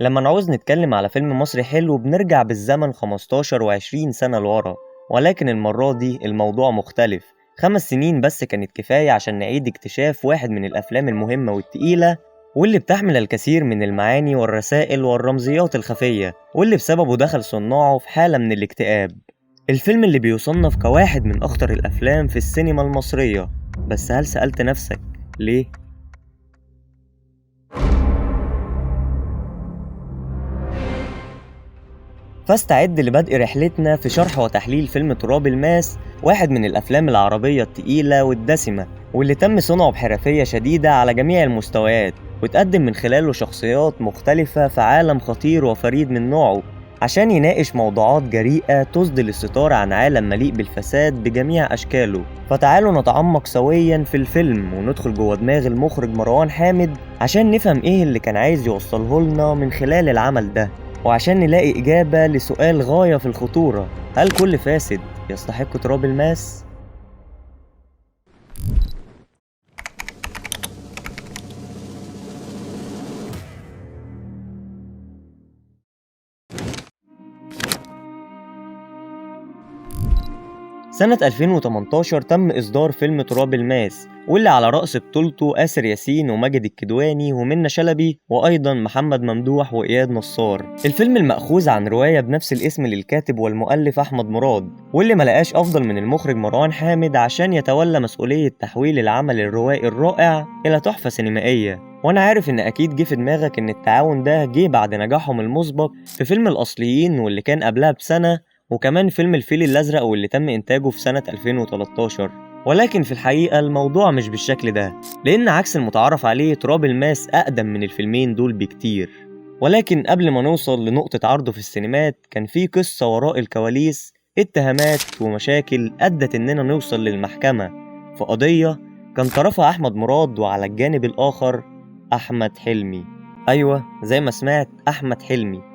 لما نعوز نتكلم على فيلم مصري حلو بنرجع بالزمن 15 و20 سنة لورا، ولكن المرة دي الموضوع مختلف. 5 سنين بس كانت كفاية عشان نعيد اكتشاف واحد من الأفلام المهمة والتقيلة واللي بتحمل الكثير من المعاني والرسائل والرمزيات الخفية، واللي بسببه دخل صناعة في حالة من الاكتئاب. الفيلم اللي بيصنف كواحد من أخطر الأفلام في السينما المصرية، بس هل سألت نفسك ليه؟ فاستعد لبدء رحلتنا في شرح وتحليل فيلم تراب الماس، واحد من الأفلام العربية التقيلة والدسمة واللي تم صنعه بحرفية شديدة على جميع المستويات، وتقدم من خلاله شخصيات مختلفة في عالم خطير وفريد من نوعه عشان يناقش موضوعات جريئة تسدل الستار عن عالم مليء بالفساد بجميع أشكاله. فتعالوا نتعمق سويا في الفيلم وندخل جوه دماغ المخرج مروان حامد عشان نفهم إيه اللي كان عايز يوصله لنا من خلال العمل ده، وعشان نلاقي إجابة لسؤال غاية في الخطورة: هل كل فاسد يستحق تراب الماس؟ سنة 2018 تم إصدار فيلم تراب الماس، واللي على رأس بطولته آسر ياسين وماجد الكدواني ومنة شلبي وأيضا محمد ممدوح وإياد نصار. الفيلم المأخوذ عن رواية بنفس الاسم للكاتب والمؤلف أحمد مراد، واللي ملقاش أفضل من المخرج مروان حامد عشان يتولى مسؤولية تحويل العمل الروائي الرائع إلى تحفة سينمائية. وأنا عارف إن أكيد جه في دماغك إن التعاون ده جه بعد نجاحهم المسبق في فيلم الأصليين واللي كان قبلها بسنة، وكمان فيلم الفيل الأزرق واللي تم إنتاجه في سنة 2013. ولكن في الحقيقة الموضوع مش بالشكل ده، لأن عكس المتعارف عليه تراب الماس أقدم من الفيلمين دول بكتير. ولكن قبل ما نوصل لنقطة عرضه في السينمات كان في قصة وراء الكواليس، اتهامات ومشاكل أدت إننا نوصل للمحكمة في قضية كان طرفها أحمد مراد وعلى الجانب الآخر أحمد حلمي. أيوة زي ما سمعت، أحمد حلمي.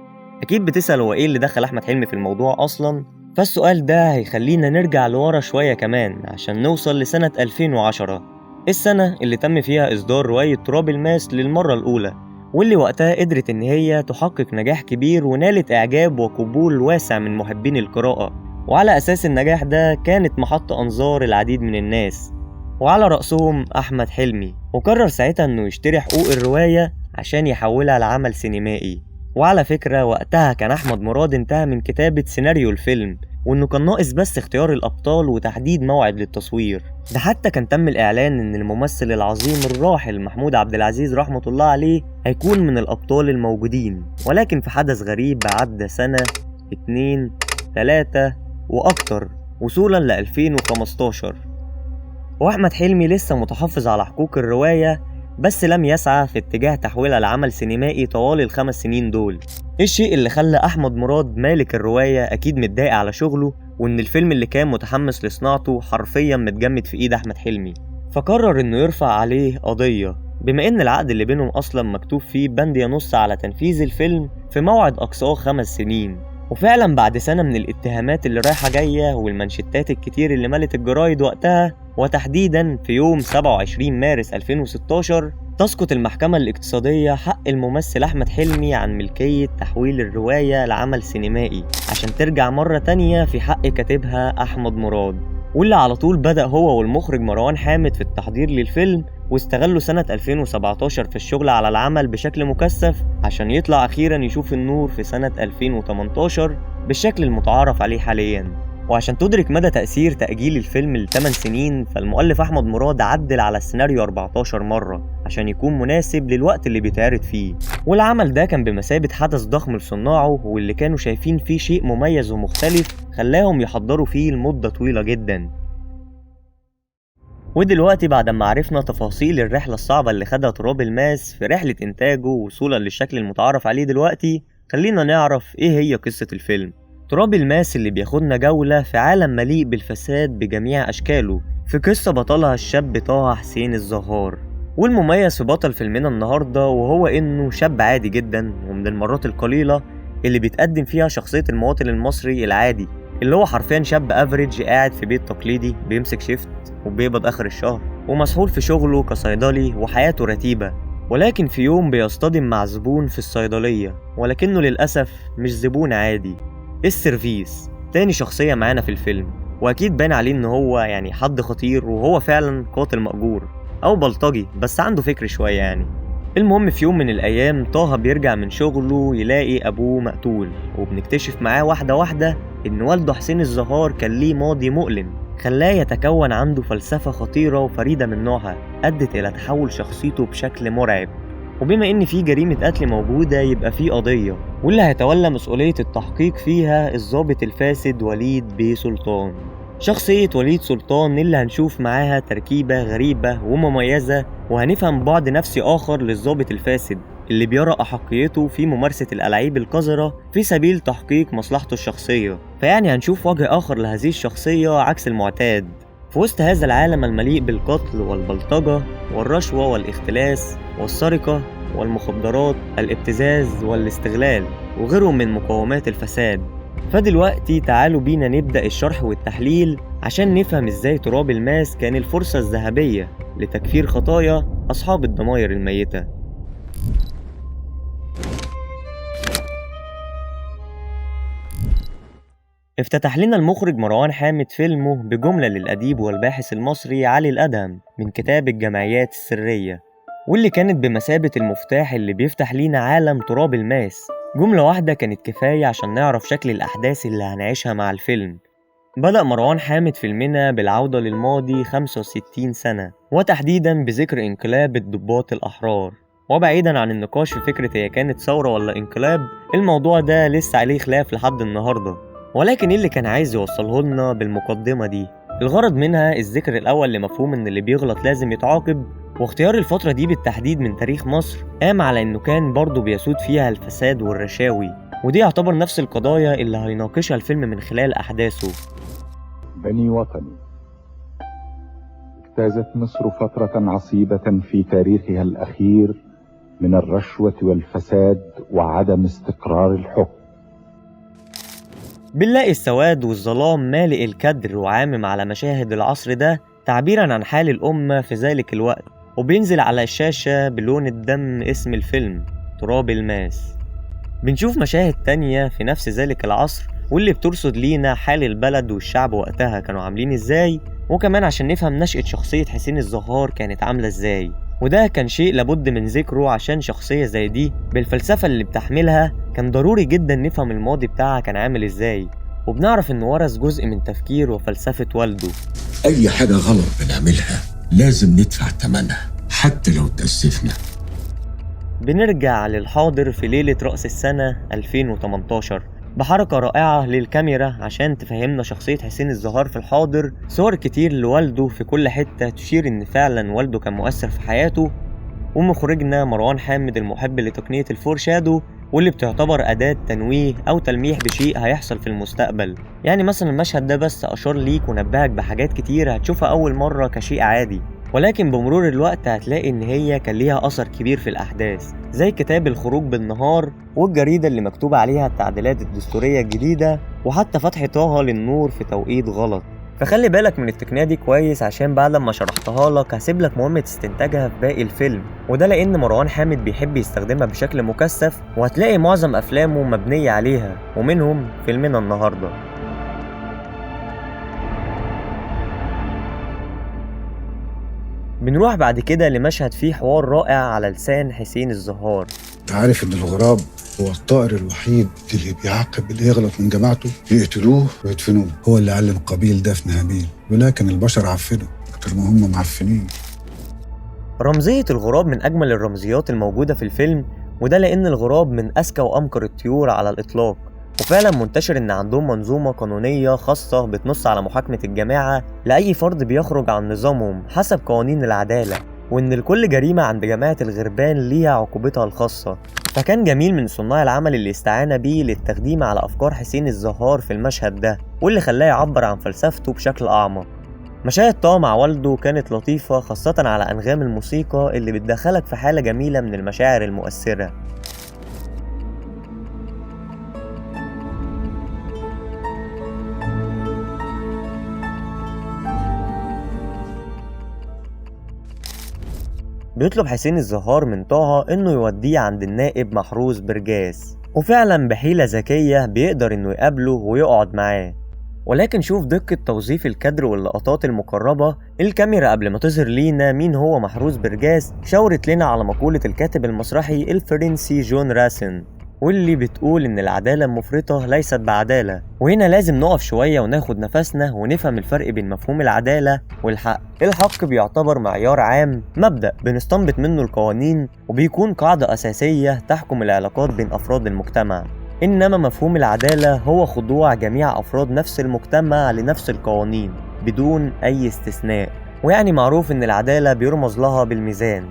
أكيد بتسأل هو إيه اللي دخل أحمد حلمي في الموضوع أصلاً؟ فالسؤال ده هيخلينا نرجع لورا شوية كمان عشان نوصل لسنة 2010، السنة اللي تم فيها إصدار رواية تراب الماس للمرة الأولى، واللي وقتها قدرت إن هي تحقق نجاح كبير ونالت إعجاب وقبول واسع من محبين القراءة. وعلى أساس النجاح ده كانت محط أنظار العديد من الناس، وعلى رأسهم أحمد حلمي، وقرر ساعتها إنه يشتري حقوق الرواية عشان يحولها لعمل سينمائي. وعلى فكرة وقتها كان أحمد مراد انتهى من كتابة سيناريو الفيلم، وإنه كان ناقص بس اختيار الأبطال وتحديد موعد للتصوير. ده حتى كان تم الإعلان إن الممثل العظيم الراحل محمود عبد العزيز رحمة الله عليه هيكون من الأبطال الموجودين. ولكن في حدث غريب عدى سنة 2 3 وأكتر وصولا ل 2015، وأحمد حلمي لسه متحفظ على حقوق الرواية، بس لم يسعى في اتجاه تحويلها لعمل سينمائي طوال ال5 سنين دول. الشيء اللي خلى أحمد مراد مالك الرواية أكيد متضايق على شغله، وإن الفيلم اللي كان متحمس لصناعته حرفيا متجمد في إيد أحمد حلمي، فقرر إنه يرفع عليه قضية، بما إن العقد اللي بينهم أصلا مكتوب فيه بند ينص على تنفيذ الفيلم في موعد أقصاه 5 سنين. وفعلا بعد سنة من الاتهامات اللي رايحة جاية والمانشيتات الكتير اللي ملت الجرايد وقتها، وتحديدا في يوم 27 مارس 2016 تسقط المحكمة الاقتصادية حق الممثل أحمد حلمي عن ملكية تحويل الرواية لعمل سينمائي عشان ترجع مرة تانية في حق كاتبها أحمد مراد، واللي على طول بدأ هو والمخرج مروان حامد في التحضير للفيلم، واستغلوا سنة 2017 في الشغل على العمل بشكل مكثف عشان يطلع أخيرا يشوف النور في سنة 2018 بالشكل المتعارف عليه حاليا. وعشان تدرك مدى تأثير تأجيل الفيلم ل8 سنين، فالمؤلف أحمد مراد عدل على السيناريو 14 مرة عشان يكون مناسب للوقت اللي بيتعرض فيه. والعمل ده كان بمثابة حدث ضخم لصناعة، واللي كانوا شايفين فيه شيء مميز ومختلف خلاهم يحضروا فيه لمدة طويلة جدا. ودلوقتي بعد ما عرفنا تفاصيل الرحلة الصعبة اللي خدها تراب الماس في رحلة إنتاجه وصولا للشكل المتعارف عليه دلوقتي، خلينا نعرف إيه هي قصة الفيلم. تراب الماس اللي بياخدنا جولة في عالم مليء بالفساد بجميع أشكاله، في قصة بطلها الشاب طه حسين الزهار. والمميز في بطل فيلمنا النهاردة وهو إنه شاب عادي جدا، ومن المرات القليلة اللي بيتقدم فيها شخصية المواطن المصري العادي، اللي هو حرفيا شاب average قاعد في بيت تقليدي، بيمسك shift وبيقبض آخر الشهر، ومسحول في شغله كصيدلي، وحياته رتيبة. ولكن في يوم بيصطدم مع زبون في الصيدلية، ولكنه للأسف مش زبون عادي. السيرفيس تاني شخصية معانا في الفيلم، وأكيد بان عليه إن هو يعني حد خطير، وهو فعلا قاتل مأجور أو بلطجي بس عنده فكر شوية يعني. المهم في يوم من الأيام طه بيرجع من شغله يلاقي أبوه مقتول، وبنكتشف معاه واحدة واحدة إن والده حسين الزهار كان ليه ماضي مؤلم خلاه يتكون عنده فلسفة خطيرة وفريدة من نوعها أدت إلى تحول شخصيته بشكل مرعب. وبما إن في جريمة قتل موجودة يبقى في قضية، واللي هيتولى مسؤولية التحقيق فيها الضابط الفاسد وليد بيه سلطان. شخصية وليد سلطان اللي هنشوف معاها تركيبة غريبة ومميزة، وهنفهم بعد نفسي آخر للضابط الفاسد اللي بيرى أحقيته في ممارسة الألعاب القذرة في سبيل تحقيق مصلحته الشخصية. فيعني هنشوف وجه آخر لهذه الشخصية عكس المعتاد في وسط هذا العالم المليء بالقتل والبلطجة والرشوة والاختلاس والسرقة والمخدرات، الابتزاز والاستغلال وغيرهم من مقومات الفساد. فدلوقتي تعالوا بينا نبدأ الشرح والتحليل عشان نفهم ازاي تراب الماس كان الفرصة الذهبية لتكفير خطايا أصحاب الضماير الميتة. افتتح لنا المخرج مروان حامد فيلمه بجملة للأديب والباحث المصري علي الأدهم من كتاب الجمعيات السرية، واللي كانت بمثابة المفتاح اللي بيفتح لينا عالم تراب الماس. جملة واحدة كانت كفاية عشان نعرف شكل الأحداث اللي هنعيشها مع الفيلم. بدأ مروان حامد فيلمنا بالعودة للماضي 65 سنة، وتحديدا بذكر انقلاب الضباط الأحرار. وبعيدا عن النقاش في فكرة هي كانت ثورة ولا انقلاب، الموضوع ده لسه عليه خلاف لحد النهاردة. ولكن اللي كان عايز يوصله لنا بالمقدمة دي الغرض منها الذكر الأول لمفهوم إن اللي بيغلط لازم يتعاقب، واختيار الفترة دي بالتحديد من تاريخ مصر قام على إنه كان برضه بيسود فيها الفساد والرشاوي، ودي يعتبر نفس القضايا اللي هيناقشها الفيلم من خلال أحداثه. بني وطني، اجتازت مصر فترة عصيبة في تاريخها الأخير من الرشوة والفساد وعدم استقرار الحكم. بنلاقي السواد والظلام مالئ الكدر وعامم على مشاهد العصر ده تعبيرا عن حال الأمة في ذلك الوقت، وبينزل على الشاشة بلون الدم اسم الفيلم تراب الماس. بنشوف مشاهد تانية في نفس ذلك العصر واللي بترصد لينا حال البلد والشعب وقتها كانوا عاملين ازاي، وكمان عشان نفهم نشأة شخصية حسين الزهار كانت عاملة ازاي. وده كان شيء لابد من ذكره عشان شخصية زي دي بالفلسفة اللي بتحملها كان ضروري جدا نفهم الماضي بتاعها كان عامل ازاي، وبنعرف انه ورث جزء من تفكير وفلسفة والده. اي حاجة غلط بنعملها لازم ندفع ثمنها حتى لو تأسفنا. بنرجع للحاضر في ليلة رأس السنة 2018 بحركة رائعة للكاميرا عشان تفهمنا شخصية حسين الزهار في الحاضر. صور كتير لوالده في كل حتة تشير إن فعلا والده كان مؤثر في حياته. ومخرجنا مروان حامد المحب لتقنية ال foreshadow واللي بتعتبر أداة تنويه أو تلميح بشيء هيحصل في المستقبل. يعني مثلا المشهد ده بس أشار ليك ونبهك بحاجات كتير هتشوفها أول مرة كشيء عادي، ولكن بمرور الوقت هتلاقي إن هي كان ليها أثر كبير في الأحداث، زي كتاب الخروج بالنهار والجريدة اللي مكتوب عليها التعديلات الدستورية الجديدة، وحتى فتح طه للنور في توقيت غلط. فخلي بالك من التقنية دي كويس عشان بعد ما شرحتها لك هسيب لك مهمة استنتاجها في باقي الفيلم، وده لأن مروان حامد بيحب يستخدمها بشكل مكثف، وهتلاقي معظم أفلامه مبنية عليها، ومنهم فيلمنا النهاردة. بنروح بعد كده لمشهد فيه حوار رائع على لسان حسين الزهار. انت عارف ان الغراب هو الطائر الوحيد اللي بيعاقب اللي يغلط من جماعته، يقتلوه ويدفنوه. هو اللي علم قابيل دفن هابيل، ولكن البشر عفنوا اكتر ما هم معفنين. رمزية الغراب من أجمل الرمزيات الموجودة في الفيلم، وده لأن الغراب من أذكى وأمكر الطيور على الإطلاق، وفعلا منتشر إن عندهم منظومة قانونية خاصة بتنص على محاكمة الجماعة لأي فرد بيخرج عن نظامهم حسب قوانين العدالة، وإن لكل جريمة عند جماعة الغربان ليها عقوبتها الخاصة. فكان جميل من صناع العمل اللي استعان بيه للتخديم على أفكار حسين الزهار في المشهد ده، واللي خلاه يعبر عن فلسفته بشكل أعمق. مشاهد طه مع والده كانت لطيفة، خاصة على أنغام الموسيقى اللي بتدخلك في حالة جميلة من المشاعر المؤثرة. بيطلب حسين الزهار من طه إنه يوديه عند النائب محروس برجاس، وفعلا بحيلة ذكية بيقدر إنه يقابله ويقعد معاه. ولكن شوف دقة توظيف الكادر واللقطات المقربة، الكاميرا قبل ما تظهر لينا مين هو محروس برجاس شاورت لنا على مقولة الكاتب المسرحي الفرنسي جون راسن، واللي بتقول إن العدالة المفرطة ليست بعدالة. وهنا لازم نقف شوية وناخد نفسنا ونفهم الفرق بين مفهوم العدالة والحق. الحق بيعتبر معيار عام، مبدأ بنستنبط منه القوانين وبيكون قاعدة أساسية تحكم العلاقات بين أفراد المجتمع. إنما مفهوم العدالة هو خضوع جميع أفراد نفس المجتمع لنفس القوانين بدون أي استثناء، ويعني معروف إن العدالة بيرمز لها بالميزان.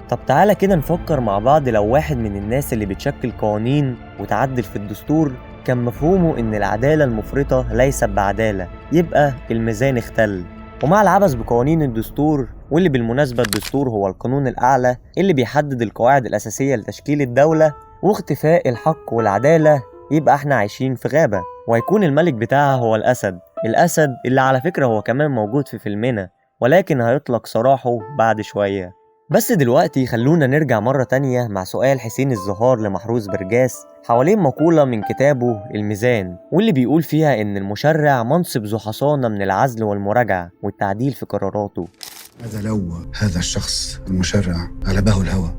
طب تعالى كده نفكر مع بعض، لو واحد من الناس اللي بتشكل قوانين وتعدل في الدستور كان مفهومه إن العدالة المفرطة ليست بعدالة، يبقى الميزان اختل. ومع العبث بقوانين الدستور، واللي بالمناسبة الدستور هو القانون الأعلى اللي بيحدد القواعد الأساسية لتشكيل الدولة، واختفاء الحق والعدالة، يبقى احنا عايشين في غابة، وهيكون الملك بتاعها هو الأسد. الأسد اللي على فكرة هو كمان موجود في فيلمنا، ولكن هيطلق سراحه بعد شوية. بس دلوقتي خلونا نرجع مرة تانية مع سؤال حسين الزهار لمحروس برجاس حوالين مقولة من كتابه الميزان، واللي بيقول فيها إن المشرع منصب ذو حصانة من العزل والمراجعة والتعديل في قراراته. هذا لو هذا الشخص المشرع غلبه الهوى،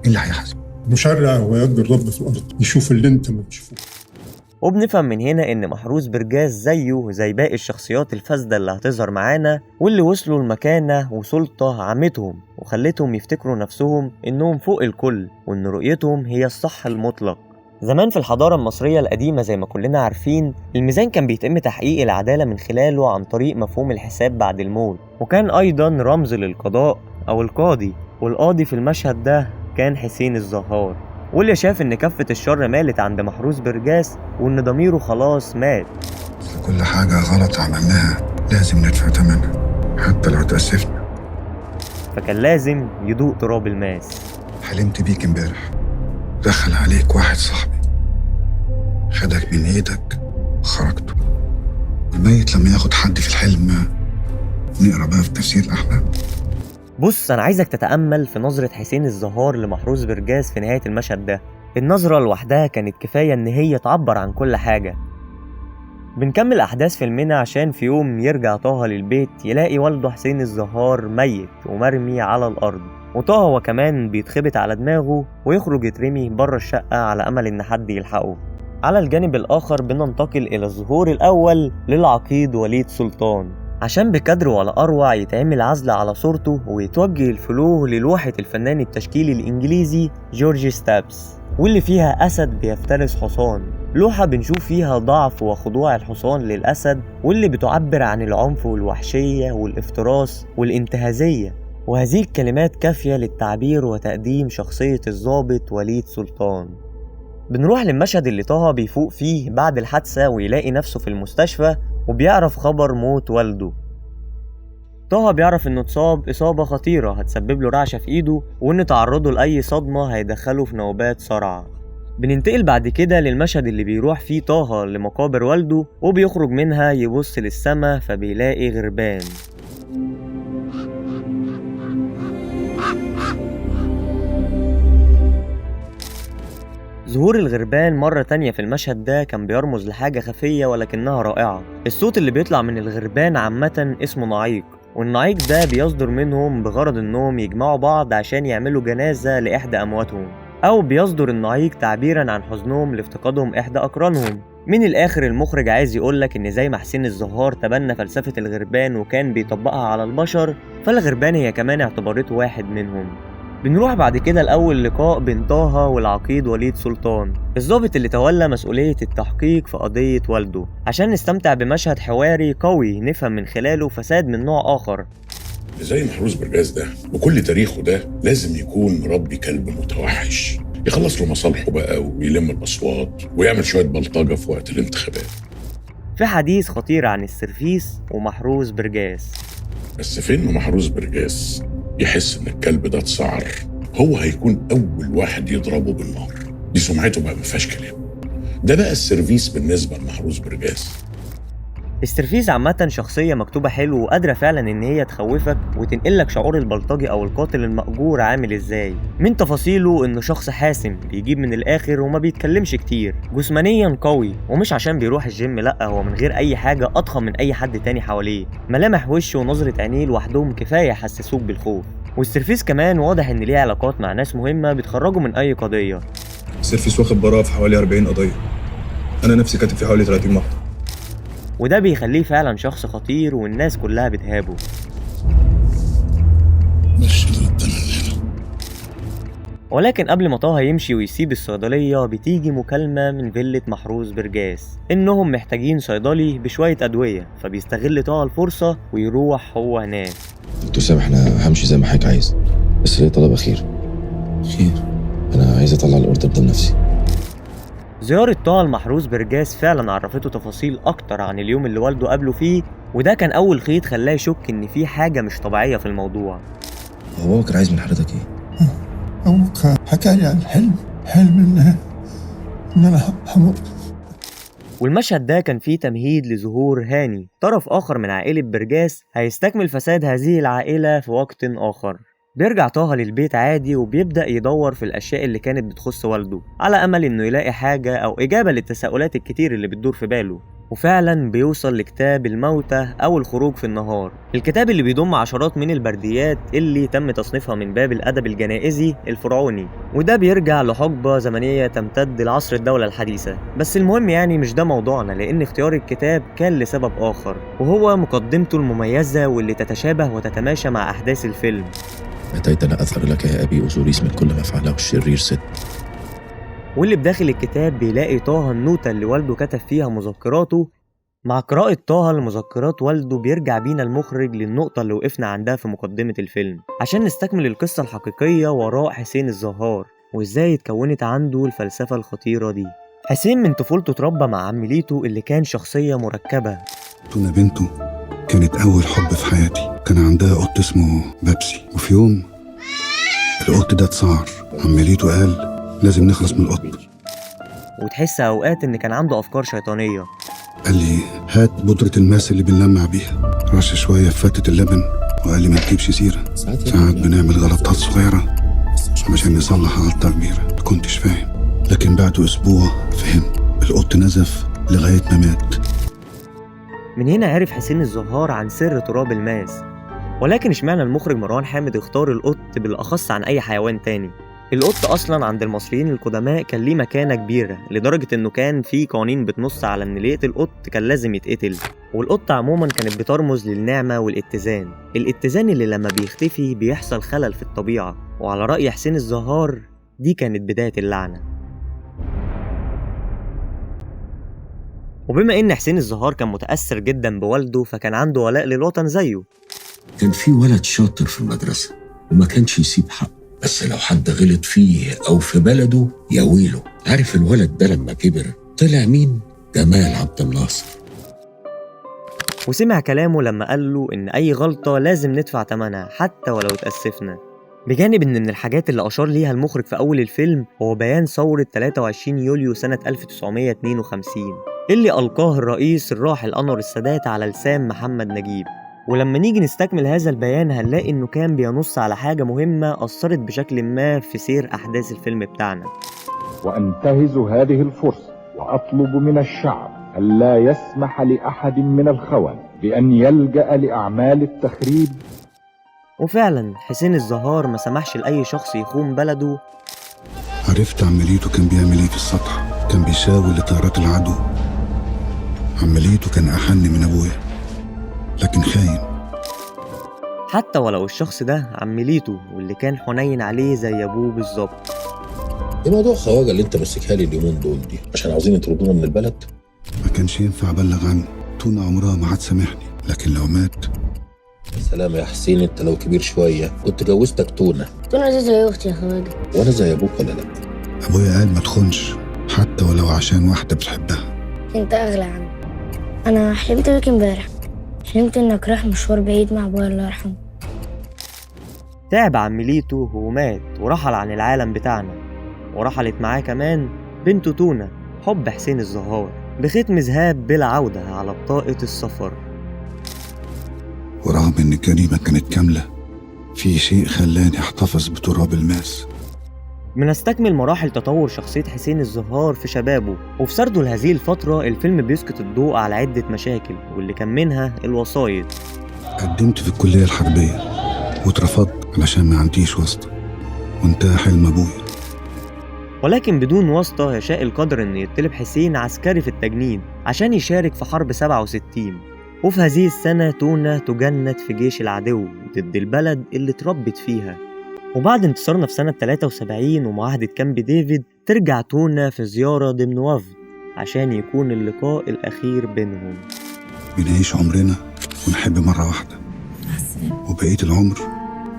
إيه اللي هيحصل؟ المشرع هو يد الرب في الأرض، يشوف اللي أنت ما بتشوفوه. وبنفهم من هنا إن محروس برجاس زيه زي باقي الشخصيات الفاسدة اللي هتظهر معانا، واللي وصلوا لمكانة وسلطة عمتهم وخلتهم يفتكروا نفسهم إنهم فوق الكل وإن رؤيتهم هي الصح المطلق. زمان في الحضارة المصرية القديمة زي ما كلنا عارفين، الميزان كان بيتم تحقيق العدالة من خلاله عن طريق مفهوم الحساب بعد الموت، وكان أيضا رمز للقضاء أو القاضي، والقاضي في المشهد ده كان حسين الزهار، واللي شاف إن كفة الشر مالت عند محروس برجاس وإن ضميره خلاص مات. كل حاجة غلط عملناها لازم ندفع ثمنها حتى لو تأسفنا، فكان لازم يدوق تراب الماس. حلمت بيك امبارح، دخل عليك واحد صاحبي خدك من ايدك وخرجته. الميت لما ياخد حد في الحلم نقرا بقى في تفسير الأحلام. بص، أنا عايزك تتأمل في نظرة حسين الزهار لمحروس برجاس في نهاية المشهد ده. النظرة لوحدها كانت كفاية إن هي تعبر عن كل حاجة. بنكمل أحداث فيلمنا عشان في يوم يرجع طه للبيت يلاقي والده حسين الزهار ميت ومرمي على الأرض، وطه هو كمان بيتخبط على دماغه ويخرج يترمي بره الشقة على أمل إن حد يلحقه. على الجانب الآخر بننتقل إلى الظهور الأول للعقيد وليد سلطان، عشان بكادر ولا أروع يتعمل عزل على صورته ويتوجه الفلوه للوحة الفنان التشكيلي الإنجليزي جورج ستابس، واللي فيها أسد بيفترس حصان. لوحة بنشوف فيها ضعف وخضوع الحصان للأسد، واللي بتعبر عن العنف والوحشية والافتراس والانتهازية. وهذه الكلمات كافية للتعبير وتقديم شخصية الضابط وليد سلطان. بنروح للمشهد اللي طه بيفوق فيه بعد الحادثة ويلاقي نفسه في المستشفى وبيعرف خبر موت والده. طه بيعرف انه اتصاب اصابة خطيرة هتسبب له رعشة في ايده، وان تعرضه لأي صدمة هيدخله في نوبات صرع. بننتقل بعد كده للمشهد اللي بيروح فيه طه لمقابر والده وبيخرج منها يبص للسما فبيلاقي غربان. ظهور الغربان مرة تانية في المشهد ده كان بيرمز لحاجة خفية ولكنها رائعة. الصوت اللي بيطلع من الغربان عامة اسمه نعيق، والنعيق ده بيصدر منهم بغرض انهم يجمعوا بعض عشان يعملوا جنازة لإحدى أمواتهم، أو بيصدر النعيق تعبيرا عن حزنهم لافتقادهم إحدى أقرانهم. من الآخر المخرج عايز يقولك إن زي ما حسين الزهار تبنى فلسفة الغربان وكان بيطبقها على البشر، فالغربان هي كمان اعتبرته واحد منهم. بنروح بعد كده لأول لقاء بين طه والعقيد وليد سلطان، الضابط اللي تولى مسؤولية التحقيق في قضية والده، عشان نستمتع بمشهد حواري قوي نفهم من خلاله فساد من نوع آخر. زي محروس برجاس ده وكل تاريخه ده لازم يكون مربي كلب متوحش يخلص له مصالحه بقى ويلم الأصوات ويعمل شوية بلطجة في وقت الانتخابات. في حديث خطير عن السرفيس ومحروس برجاس. بس فين محروس برجاس يحس ان الكلب ده اتسعر، هو هيكون اول واحد يضربه بالنار. دي سمعته بقى ما فيهاش كلام. ده بقى السيرفيس بالنسبه لمحروس برجاس. السرفيس عامة شخصية مكتوبة حلو وقادرة فعلا إن هي تخوفك وتنقلك شعور البلطجي أو القاتل المأجور عامل إزاي. من تفاصيله إنه شخص حاسم، بيجيب من الآخر وما بيتكلمش كتير، جسمانيا قوي ومش عشان بيروح الجيم، لأ هو من غير أي حاجة أضخم من أي حد تاني حواليه. ملامح وشه ونظرة عينيه لوحدهم كفاية يحسسوك بالخوف. والسرفيس كمان واضح إن ليه علاقات مع ناس مهمة بتخرجه من أي قضية. السرفيس واخد براءة في حوالي 40 قضية، أنا نفسي كاتب في حوالي 30 مقطع، وده بيخليه فعلا شخص خطير والناس كلها بتهابه. ولكن قبل ما طه يمشي ويسيب الصيدلية بتيجي مكالمة من فيلة محروس برجاس إنهم محتاجين صيدلي بشوية أدوية، فبيستغل طه الفرصة ويروح هو هناك. دكتور سامح أنا همشي زي ما حضرتك عايز، بس ليه طلب أخير. خير؟ أنا عايز أطلع ال order ده بنفسي. زيارة طه المحروس برجاس فعلا عرفته تفاصيل أكتر عن اليوم اللي والده قابله فيه، وده كان أول خيط خلاه يشك إن في حاجة مش طبيعية في الموضوع. هو بابا كان عايز من حضرتك إيه؟ أبوك حكى لي عن حلم، حلم إن أنا هموت. والمشهد ده كان فيه تمهيد لظهور هاني، طرف آخر من عائلة برجاس هيستكمل فساد هذه العائلة في وقت آخر. بيرجع طه للبيت عادي وبيبدأ يدور في الأشياء اللي كانت بتخص والده على أمل إنه يلاقي حاجة أو إجابة للتساؤلات الكتير اللي بتدور في باله، وفعلا بيوصل لكتاب الموتى أو الخروج في النهار، الكتاب اللي بيضم عشرات من البرديات اللي تم تصنيفها من باب الأدب الجنائزي الفرعوني، وده بيرجع لحقبة زمنية تمتد لعصر الدولة الحديثة. بس المهم يعني مش ده موضوعنا، لأن اختيار الكتاب كان لسبب آخر، وهو مقدمته المميزة واللي تتشابه وتتماشى مع أحداث الفيلم. أتيت لا أثر لك يا أبي أوزوريس من كل ما فعله الشرير ست. واللي بداخل الكتاب بيلاقي طه النوتة اللي والده كتب فيها مذكراته. مع قراءة طه لمذكرات والده بيرجع بينا المخرج للنقطة اللي وقفنا عندها في مقدمة الفيلم عشان نستكمل القصة الحقيقية وراء حسين الزهار وإزاي اتكونت عنده الفلسفة الخطيرة دي. حسين من طفولته اتربى مع عم ليتو اللي كان شخصية مركبة. تونا بنته كانت أول حب في حياتي، كان عندها قط اسمه بابسي، وفي يوم القط ده اتسعر، عم ليتو قال لازم نخلص من القط. وتحس أوقات إن كان عنده أفكار شيطانية. قال لي هات بودرة الماس اللي بنلمع بيها، رش شوية في فتة اللبن، وقال لي ما تجيبش سيرة، ساعات بنعمل غلطات صغيرة عشان نصلح غلطة كبيرة. ما كنتش فاهم، لكن بعد أسبوع فهمت. القط نزف لغاية ما مات. من هنا عرف حسين الزهار عن سر تراب الماس. ولكن اشمعنى المخرج مروان حامد اختار القط بالأخص عن أي حيوان تاني؟ القط أصلا عند المصريين القدماء كان ليه مكانة كبيرة، لدرجة إنه كان في قوانين بتنص على إن اللي يقتل قط كان لازم يتقتل. والقطة عموما كانت بترمز للنعمة والاتزان، الاتزان اللي لما بيختفي بيحصل خلل في الطبيعة. وعلى رأي حسين الزهار دي كانت بداية اللعنة. وبما إن حسين الزهار كان متأثر جدا بوالده فكان عنده ولاء للوطن زيه. كان في ولد شاطر في المدرسة وما كانش يسيب حقه، بس لو حد غلط فيه أو في بلده يا ويله. عارف الولد ده لما كبر طلع مين؟ جمال عبد الناصر. وسمع كلامه لما قال له إن أي غلطة لازم ندفع ثمنها حتى ولو اتأسفنا. بجانب إن من الحاجات اللي أشار ليها المخرج في أول الفيلم هو بيان ثورة 23 يوليو سنة 1952 اللي ألقاه الرئيس الراحل أنور السادات على لسان محمد نجيب. ولما نيجي نستكمل هذا البيان هنلاقي إنه كان بينص على حاجة مهمة أثرت بشكل ما في سير أحداث الفيلم بتاعنا. وأنتهز هذه الفرصة وأطلب من الشعب ألا يسمح لأحد من الخونة بأن يلجأ لأعمال التخريب. وفعلا حسين الزهار ما سمحش لأي شخص يخون بلده. عرفت عمليته كان بيعمل إيه في السطح، كان بيشاور لطيارات العدو. عمليته كان أحن من أبويا لكن خاين. حتى ولو الشخص ده عمليته واللي كان حنين عليه زي أبوه بالظبط. ايه موضوع خواجه اللي انت ماسكها لي اليومين دول دي؟ عشان عاوزين يطردونا من البلد؟ ما كانش ينفع ابلغ عنه، طول عمرها ما هتسامحني، لكن لو مات. سلام يا حسين، انت لو كبير شويه كنت جوزتك تونه. تونه دي زي اختي يا خواجه. وانا زي ابوك ولا لا؟ ابويا قال ما تخونش حتى ولو عشان واحده بتحبها. انت اغلى عني. انا حلمت بيك امبارح، حلمت انك رايح مشوار بعيد مع ابويا الله يرحمه. تعب عمليته ومات ورحل عن العالم بتاعنا، ورحلت معاه كمان بنته تونة حب حسين الزهار. بختم ذهاب بلا عودة على بطاقة السفر. ورغم إن الجريمة كانت كاملة، في شيء خلاني أحتفظ بتراب الماس. بنستكمل مراحل تطور شخصية حسين الزهار في شبابه، وفي سرده لهذه الفترة الفيلم بيسقط الضوء على عدة مشاكل، واللي كان منها الوسايط. قدمت في الكلية الحربية واترفضت علشان ما عنديش واسطة، وانتهى حلم أبويا. ولكن بدون واسطة يشاء القدر إن يطلب حسين عسكري في التجنيد عشان يشارك في حرب 67، وفي هذه السنة تونة تجند في جيش العدو ضد البلد اللي اتربت فيها. وبعد انتصارنا في سنة 73 ومعاهدة كامب ديفيد، ترجع تونة في زيارة ضمن وفد عشان يكون اللقاء الأخير بينهم. بنعيش عمرنا ونحب مرة واحدة، وبقية العمر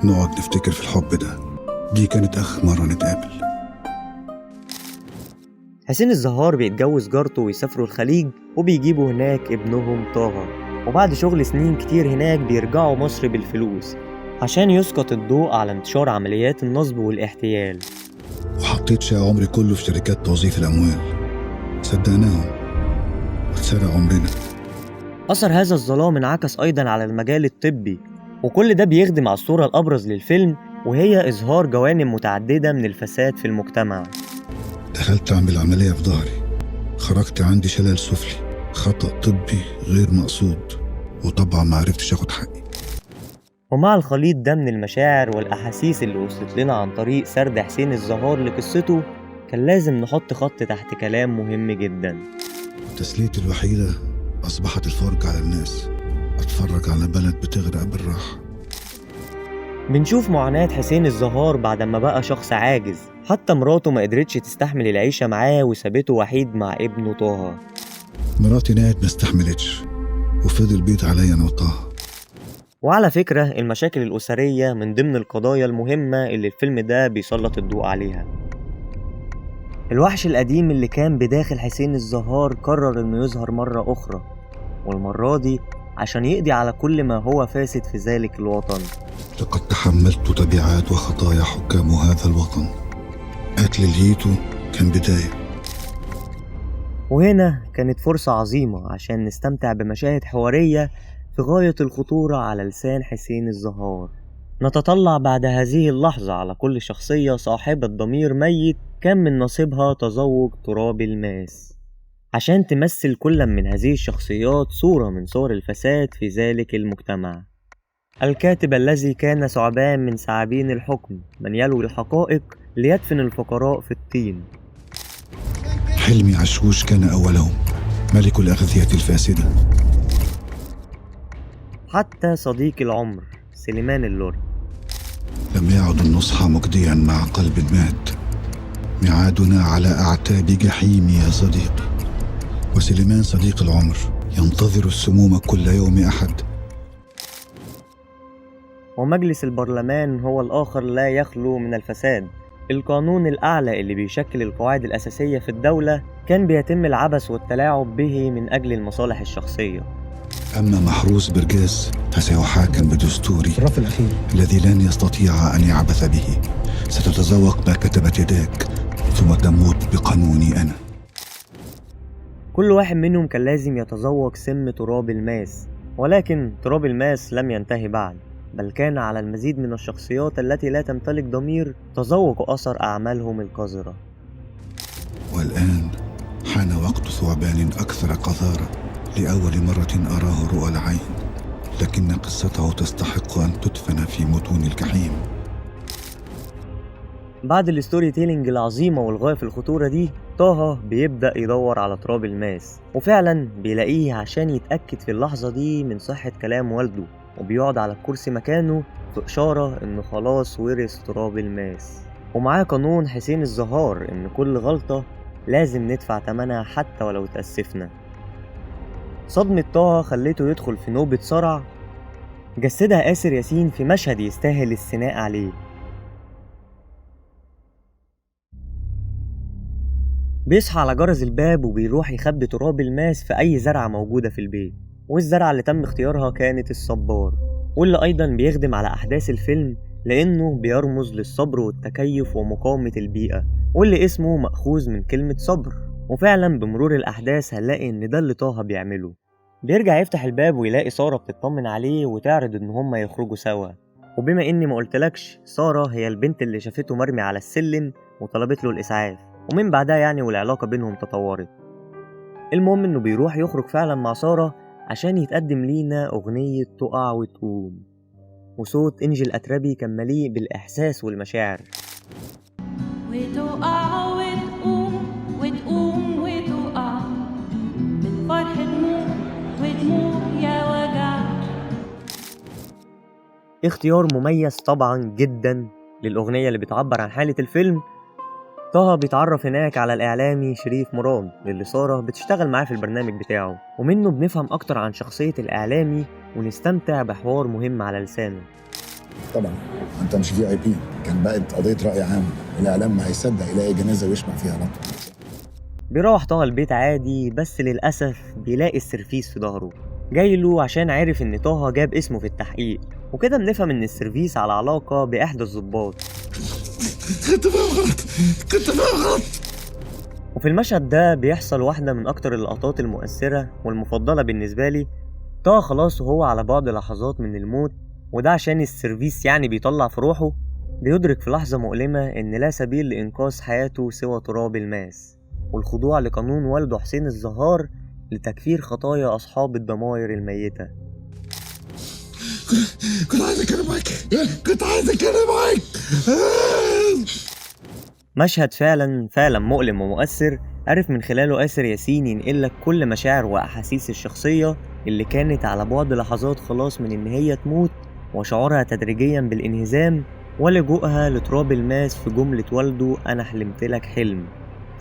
نقعد نفتكر في الحب ده. دي كانت آخر مرة نتقابل. حسين الزهار بيتجوز جارته ويسافروا الخليج، وبيجيبوا هناك ابنهم طه، وبعد شغل سنين كتير هناك بيرجعوا مصر بالفلوس عشان يسقط الضوء على انتشار عمليات النصب والاحتيال. وحطيت شقة عمري كله في شركات توظيف الأموال، صدقناهم واتسرق عمرنا. أثر هذا الظلام انعكس أيضا على المجال الطبي، وكل ده بيخدم على الصورة الأبرز للفيلم، وهي إظهار جوانب متعددة من الفساد في المجتمع. دخلت أعمل عملية في ظهري، خرجت عندي شلل سفلي، خطأ طبي غير مقصود، وطبعا ما عرفتش أخد حقي. ومع الخليط ده من المشاعر والأحاسيس اللي وصلت لنا عن طريق سرد حسين الزهار لقصته، كان لازم نحط خط تحت كلام مهم جدا. تسليتي الوحيدة أصبحت الفرجة على الناس، أتفرج على بلد بتغرق بالراحة. بنشوف معاناة حسين الزهار بعد ما بقى شخص عاجز، حتى مراته ما قدرتش تستحمل العيشة معاه وسابته وحيد مع ابنه طه. مراتي نهت ما استحملتش، وفضل بيت عليا أنا وطه. وعلى فكرة المشاكل الأسرية من ضمن القضايا المهمة اللي الفيلم ده بيسلط الضوء عليها. الوحش القديم اللي كان بداخل حسين الزهار قرر إنه يظهر مرة أخرى، والمرة دي عشان يقضي على كل ما هو فاسد في ذلك الوطن. لقد تحملت تبعات وخطايا حكام هذا الوطن. قتل الهيتو كان بداية. وهنا كانت فرصة عظيمة عشان نستمتع بمشاهد حوارية في غاية الخطورة على لسان حسين الزهار. نتطلع بعد هذه اللحظة على كل شخصية صاحبة ضمير ميت كان من نصيبها تذوق تراب الماس، عشان تمثل كل من هذه الشخصيات صورة من صور الفساد في ذلك المجتمع. الكاتب الذي كان ثعبان من ثعابين الحكم، من يلوي الحقائق ليدفن الفقراء في الطين. حلمي عشوش كان أولهم، ملك الأغذية الفاسدة. حتى صديق العمر سليمان اللورد. لم يعد النصح مجديا مع قلب مات، ميعادنا على أعتاب جحيم يا صديقي. وسليمان صديق العمر ينتظر السموم كل يوم أحد. ومجلس البرلمان هو الآخر لا يخلو من الفساد. القانون الأعلى اللي بيشكل القواعد الأساسية في الدولة كان بيتم العبث والتلاعب به من أجل المصالح الشخصية. أما محروس برجاس فسيحاكم بدستوري الرف الأخير الذي لن يستطيع أن يعبث به. ستتذوق ما كتبت يداك ثم تموت بقانوني أنا. كل واحد منهم كان لازم يتذوق سم تراب الماس، ولكن تراب الماس لم ينتهي بعد، بل كان على المزيد من الشخصيات التي لا تمتلك ضمير تذوق أثر أعمالهم القذرة. والآن حان وقت ثعبان أكثر قذارة. لأول مرة أراه رؤى العين، لكن قصته تستحق أن تدفن في متون الجحيم. بعد ال storytelling العظيمة والغاية في الخطورة دي، طه بيبدأ يدور على تراب الماس، وفعلا بيلاقيه عشان يتأكد في اللحظة دي من صحة كلام والده، وبيقعد على الكرسي مكانه في إشارة إنه خلاص ورث تراب الماس. ومعاه قانون حسين الزهار إن كل غلطة لازم ندفع تمنها حتى ولو تأسفنا. صدمة طه خليته يدخل في نوبة صرع جسدها آسر ياسين في مشهد يستاهل الثناء عليه. بيصحى على جرس الباب وبيروح يخبي تراب الماس في أي زرعة موجودة في البيت، والزرعة اللي تم اختيارها كانت الصبار، واللي أيضا بيخدم على أحداث الفيلم لأنه بيرمز للصبر والتكيف ومقاومة البيئة، واللي اسمه مأخوذ من كلمة صبر. وفعلا بمرور الأحداث هنلاقي إن ده اللي طه بيعمله. بيرجع يفتح الباب ويلاقي سارة بتطمن عليه وتعرض إن هما يخرجوا سوا. وبما إني ما قلتلكش، سارة هي البنت اللي شافته مرمي على السلم وطلبت له الإسعاف، ومن بعدها يعني والعلاقة بينهم تطورت. المهم إنه بيروح يخرج فعلا مع سارة عشان يتقدم لينا أغنية تقع وتقوم، وصوت إنجي الأتربي كان مليء بالإحساس والمشاعر. وتقع وتقوم وتقوم وتقع، بالفرح دموع ودموع يا وجع. اختيار مميز طبعا جدا للأغنية اللي بتعبر عن حالة الفيلم. طه بيتعرف هناك على الإعلامي شريف مراد اللي سارة بتشتغل معاه في البرنامج بتاعه، ومنه بنفهم أكتر عن شخصية الإعلامي ونستمتع بحوار مهم على لسانه. طبعا انت مش VIP، كان بقت قضية رأي عام، الإعلام ما هيصدق يلاقي جنازة ويشمع فيها لطم. بيروح طه البيت عادي، بس للأسف بيلاقي السيرفيس في ظهره جايله عشان عرف إن طه جاب اسمه في التحقيق، وكده بنفهم إن السيرفيس على علاقة بإحدى الضباط. كنت فاهم غلط، كنت فاهم غلط. وفي المشهد ده بيحصل واحدة من أكتر اللقطات المؤثرة والمفضلة بالنسبة لي. طه خلاص وهو على بعد لحظات من الموت، وده عشان السيرفيس يعني بيطلع في روحه، بيدرك في لحظة مؤلمة إن لا سبيل لإنقاذ حياته سوى تراب الماس والخضوع لقانون والده حسين الزهار لتكفير خطايا أصحاب الضمائر الميتة. كنت عايز أتكلم معاك، كنت عايز أتكلم معاك. مشهد فعلا فعلا مؤلم ومؤثر، عرف من خلاله آسر ياسين ينقلك كل مشاعر وأحاسيس الشخصية اللي كانت على بعد لحظات خلاص من إن هي تموت، وشعورها تدريجيا بالانهزام ولجوءها لتراب الماس في جملة والده أنا حلمت لك حلم،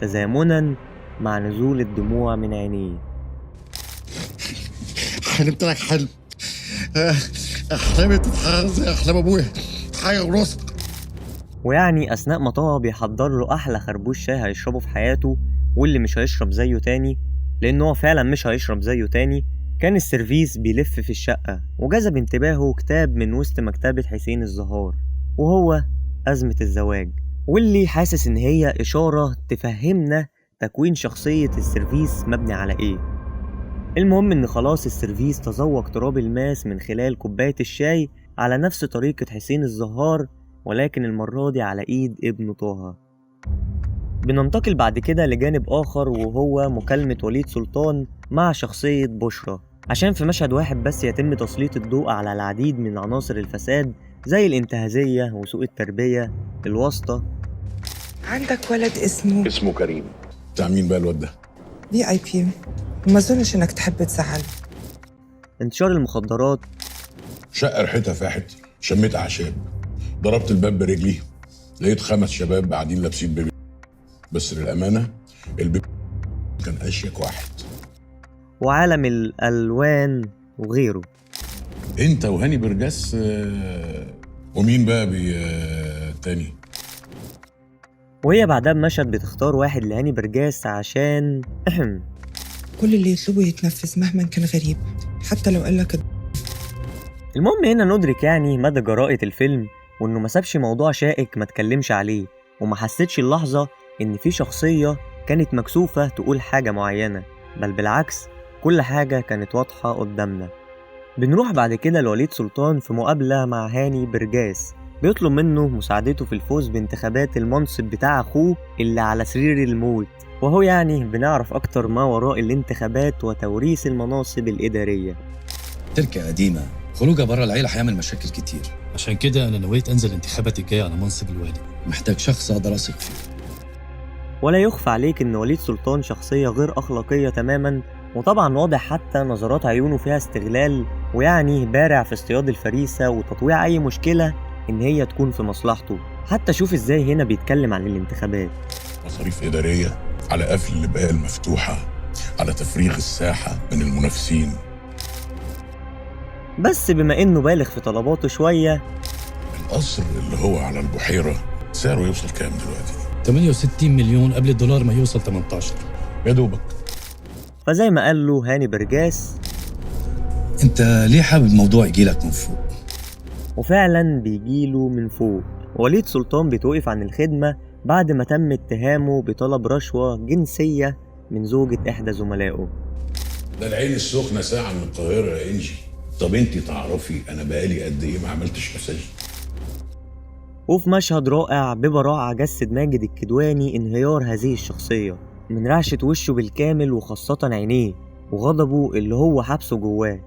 تزامنا مع نزول الدموع من عينيه. حلمت لك حلم، أحلامي تتحقق زي أحلام أبويا، حاجة ونص. ويعني أثناء ما طه بيحضر له أحلى خربوش شاي هيشربه في حياته واللي مش هيشرب زيه تاني، لأن هو فعلا مش هيشرب زيه تاني، كان السيرفيس بيلف في الشقة وجذب انتباهه كتاب من وسط مكتبة حسين الزهار، وهو أزمة الزواج، واللي حاسس إن هي إشارة تفهمنا تكوين شخصية السيرفيس مبني على إيه. المهم إن خلاص السيرفيس تذوق تراب الماس من خلال كوباية الشاي على نفس طريقة حسين الزهار، ولكن المرة دي على إيد ابن طه. بننتقل بعد كده لجانب آخر، وهو مكالمة وليد سلطان مع شخصية بشرى، عشان في مشهد واحد بس يتم تسليط الضوء على العديد من عناصر الفساد زي الانتهازية وسوء التربية، الواسطة. عندك ولد اسمه كريم. بتاع مين بقى الواد ده؟ VIP، ما اظنش انك تحب تزعل. انتشار المخدرات، شقة ريحتها فاحت، شميت اعشاب، ضربت الباب برجلي، لقيت 5 شباب قاعدين لابسين بيبي، بس للأمانة البيبي كان أشيك واحد. وعالم الألوان وغيره. انت وهاني برجاس ومين بقى تاني؟ وهي بعدها بمشهد بتختار واحد لهاني برجاس عشان كل اللي يطلبه يتنفذ مهما كان غريب، حتى لو قالك. المهم هنا ندرك يعني مدى جراءة الفيلم، وانه ما سابش موضوع شائك ما تكلمش عليه، وما حسيتش اللحظة ان في شخصية كانت مكسوفة تقول حاجة معينة، بل بالعكس كل حاجة كانت واضحة قدامنا. بنروح بعد كده لوليد سلطان في مقابلة مع هاني برجاس، بيطلب منه مساعدته في الفوز بانتخابات المنصب بتاع أخوه اللي على سرير الموت، وهو يعني بنعرف أكتر ما وراء الانتخابات وتوريث المناصب الإدارية. تركة قديمة، خروجها بره العيلة هيعمل مشاكل كتير، عشان كده أنا نويت أنزل انتخابات الجاية على منصب الوالي. محتاج شخص أقدر أثق فيه. ولا يخفى عليك إن وليد سلطان شخصية غير أخلاقية تماما، وطبعا واضح حتى نظرات عيونه فيها استغلال، ويعني بارع في اصطياد الفريسة وتطويع أي مشكلة إن هي تكون في مصلحته. حتى شوف إزاي هنا بيتكلم عن الانتخابات، مصاريف إدارية على قفل البقال المفتوحة، على تفريغ الساحة من المنافسين. بس بما إنه بالغ في طلباته شوية، القصر اللي هو على البحيرة سعره يوصل كام دلوقتي؟ 68 مليون قبل الدولار ما يوصل 18 يا دوبك. فزي ما قال له هاني برجاس، انت ليه حابب الموضوع يجيلك من فوق؟ وفعلا بيجيله من فوق. وليد سلطان بيتوقف عن الخدمة بعد ما تم اتهامه بطلب رشوة جنسية من زوجة إحدى زملائه. ده العين السخنة ساعة من القاهرة يا إنجي. طب انت تعرفي أنا بقالي قد إيه ما عملتش مساج؟ وفي مشهد رائع ببراعة جسد ماجد الكدواني انهيار هذه الشخصية من رعشة وشه بالكامل، وخاصة عينيه وغضبه اللي هو حبسه جواه.